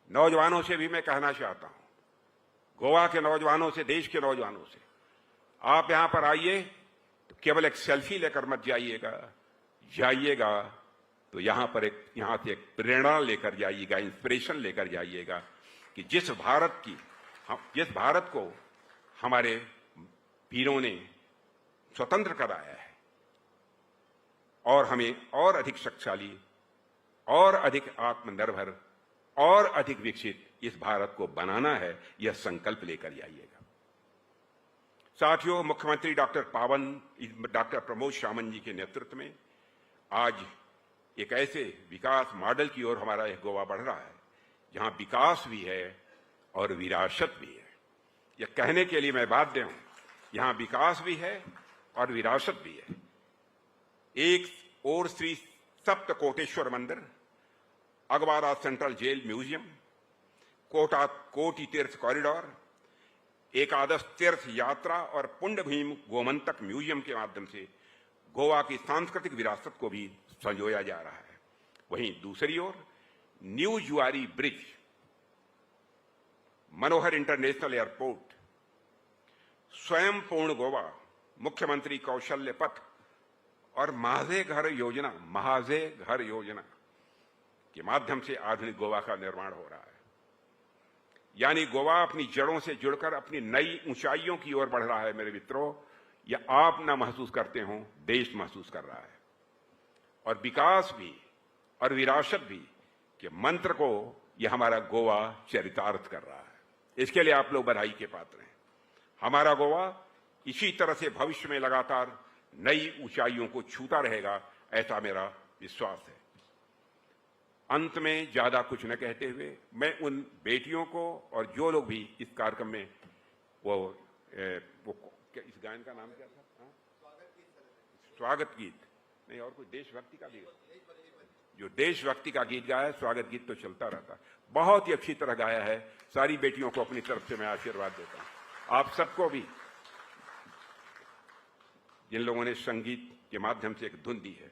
नौजवानों से भी मैं कहना चाहता हूं, गोवा के नौजवानों से, देश के नौजवानों से, आप यहां पर आइए तो केवल एक सेल्फी लेकर मत जाइएगा, जाइएगा तो यहां पर एक, यहां से एक प्रेरणा लेकर जाइएगा, इंस्पिरेशन लेकर जाइएगा कि जिस भारत को हमारे वीरों ने स्वतंत्र कराया है और हमें और अधिक शक्तिशाली, और अधिक आत्मनिर्भर, और अधिक विकसित इस भारत को बनाना है, यह संकल्प लेकर जाइएगा। साथियों, मुख्यमंत्री डॉक्टर प्रमोद सावंत जी के नेतृत्व में आज एक ऐसे विकास मॉडल की ओर हमारा यह गोवा बढ़ रहा है जहां विकास भी है और विरासत भी है। यह कहने के लिए मैं बाध्य हूं, यहां विकास भी है और विरासत भी है। एक और श्री सप्तकोटेश्वर मंदिर, Aguada central jail museum, Kota Koti Tirth corridor, एकादश तीर्थ यात्रा और पुण्य भीम गोमंतक म्यूजियम के माध्यम से गोवा की सांस्कृतिक विरासत को भी संजोया जा रहा है। वहीं दूसरी ओर new Zuari bridge, Manohar international airport, स्वयं पूर्ण गोवा, मुख्यमंत्री कौशल्य पथ और महाजे घर योजना, महाजे घर योजना के माध्यम से आधुनिक गोवा का निर्माण हो रहा है। यानी गोवा अपनी जड़ों से जुड़कर अपनी नई ऊंचाइयों की ओर बढ़ रहा है। मेरे मित्रों, यह आप ना महसूस करते हो, देश महसूस कर रहा है। और विकास भी और विरासत भी के मंत्र को यह हमारा गोवा चरितार्थ कर रहा है। इसके लिए आप लोग बधाई के पात्र हैं। हमारा गोवा इसी तरह से भविष्य में लगातार नई ऊंचाइयों को छूता रहेगा, ऐसा मेरा विश्वास है। अंत में ज्यादा कुछ न कहते हुए मैं उन बेटियों को और जो लोग भी इस कार्यक्रम में वो इस गायन का नाम क्या था? स्वागत गीत नहीं, और कोई देशभक्ति का गीत, जो देशभक्ति का गीत गाया, स्वागत गीत तो चलता रहता, बहुत ही अच्छी तरह गाया है। सारी बेटियों को अपनी तरफ से मैं आशीर्वाद देता हूं। आप सबको भी, जिन लोगों ने संगीत के माध्यम से एक धुन दी है,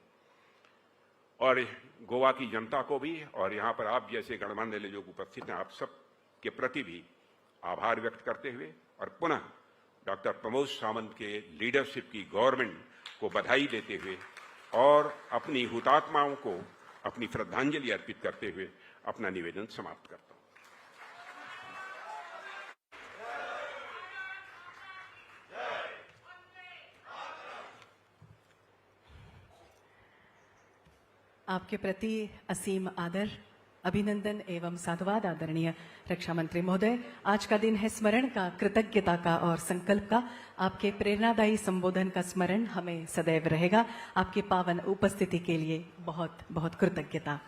और गोवा की जनता को भी, और यहाँ पर आप जैसे गणमान्य लोग उपस्थित हैं, आप सब के प्रति भी आभार व्यक्त करते हुए और पुनः doctor Pramod Sawant K leadership की गवर्नमेंट को बधाई देते हुए और अपनी हुतात्माओं को अपनी श्रद्धांजलि अर्पित करते हुए अपना निवेदन समाप्त करता हूं। आपके प्रति असीम आदर, अभिनंदन एवं साधुवाद आदरणीय रक्षा मंत्री महोदय। आज का दिन है स्मरण का, कृतज्ञता का और संकल्प का। आपके प्रेरणादायी संबोधन का स्मरण हमें सदैव रहेगा। आपकी पावन उपस्थिति के लिए बहुत बहुत कृतज्ञता।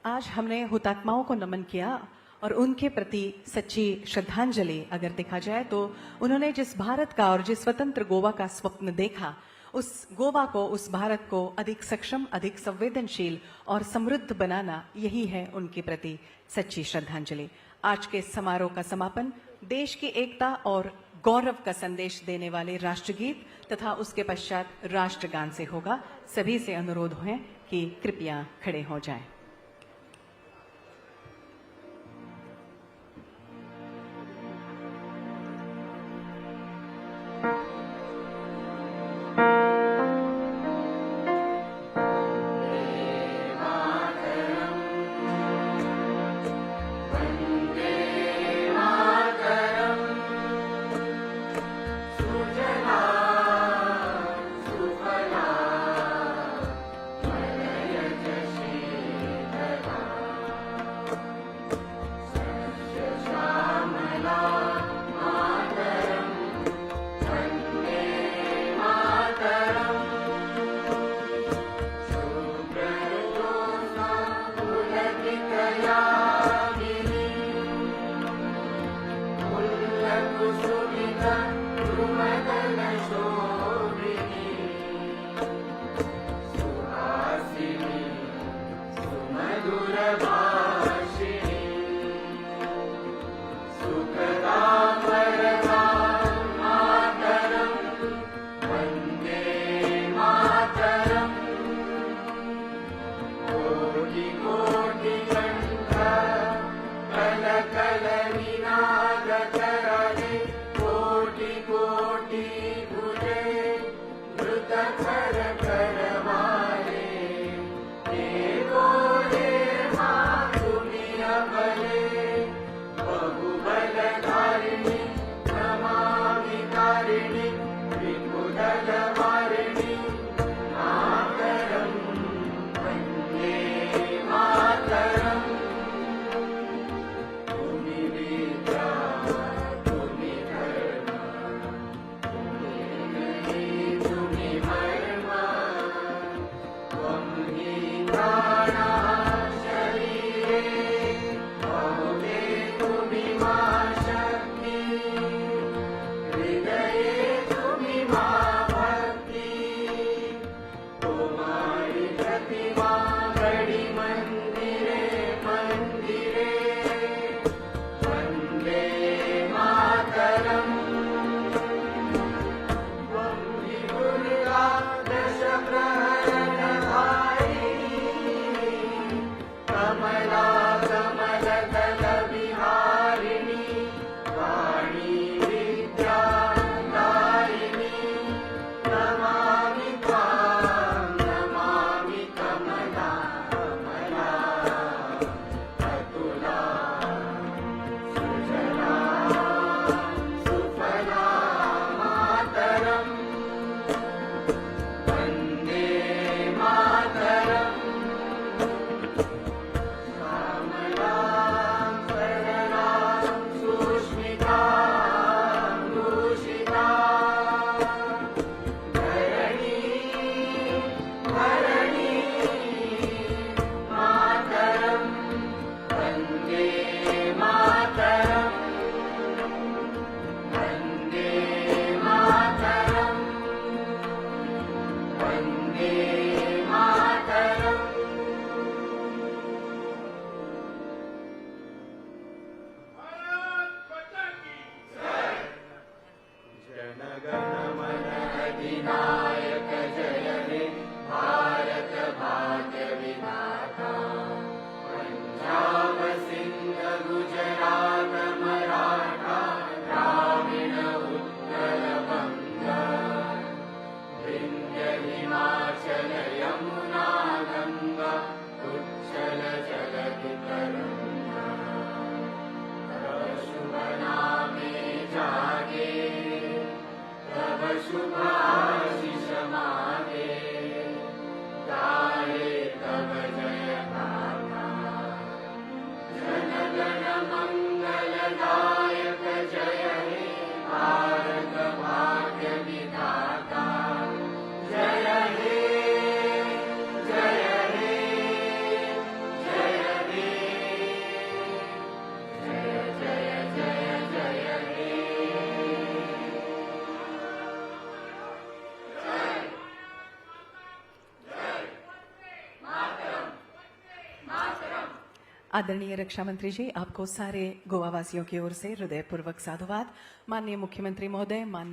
आज हमने हुतात्माओं को नमन किया और उनके प्रति सच्ची श्रद्धांजलि अगर देखा जाए तो उन्होंने जिस भारत का और जिस स्वतंत्र गोवा का स्वप्न देखा, उस गोवा को, उस भारत को अधिक सक्षम, अधिक संवेदनशील और समृद्ध बनाना, यही है उनके प्रति सच्ची श्रद्धांजलि। आज के समारोह का समापन देश की एकता और गौरव का संदेश देने वाले राष्ट्रगीत तथा उसके पश्चात राष्ट्रगान से होगा। सभी से अनुरोध है कि कृपया खड़े हो जाएं। आदरणीय रक्षा मंत्री जी, आपको सारे गोवावासियों की ओर से हृदयपूर्वक साधुवाद। माननीय मुख्यमंत्री महोदय, माननीय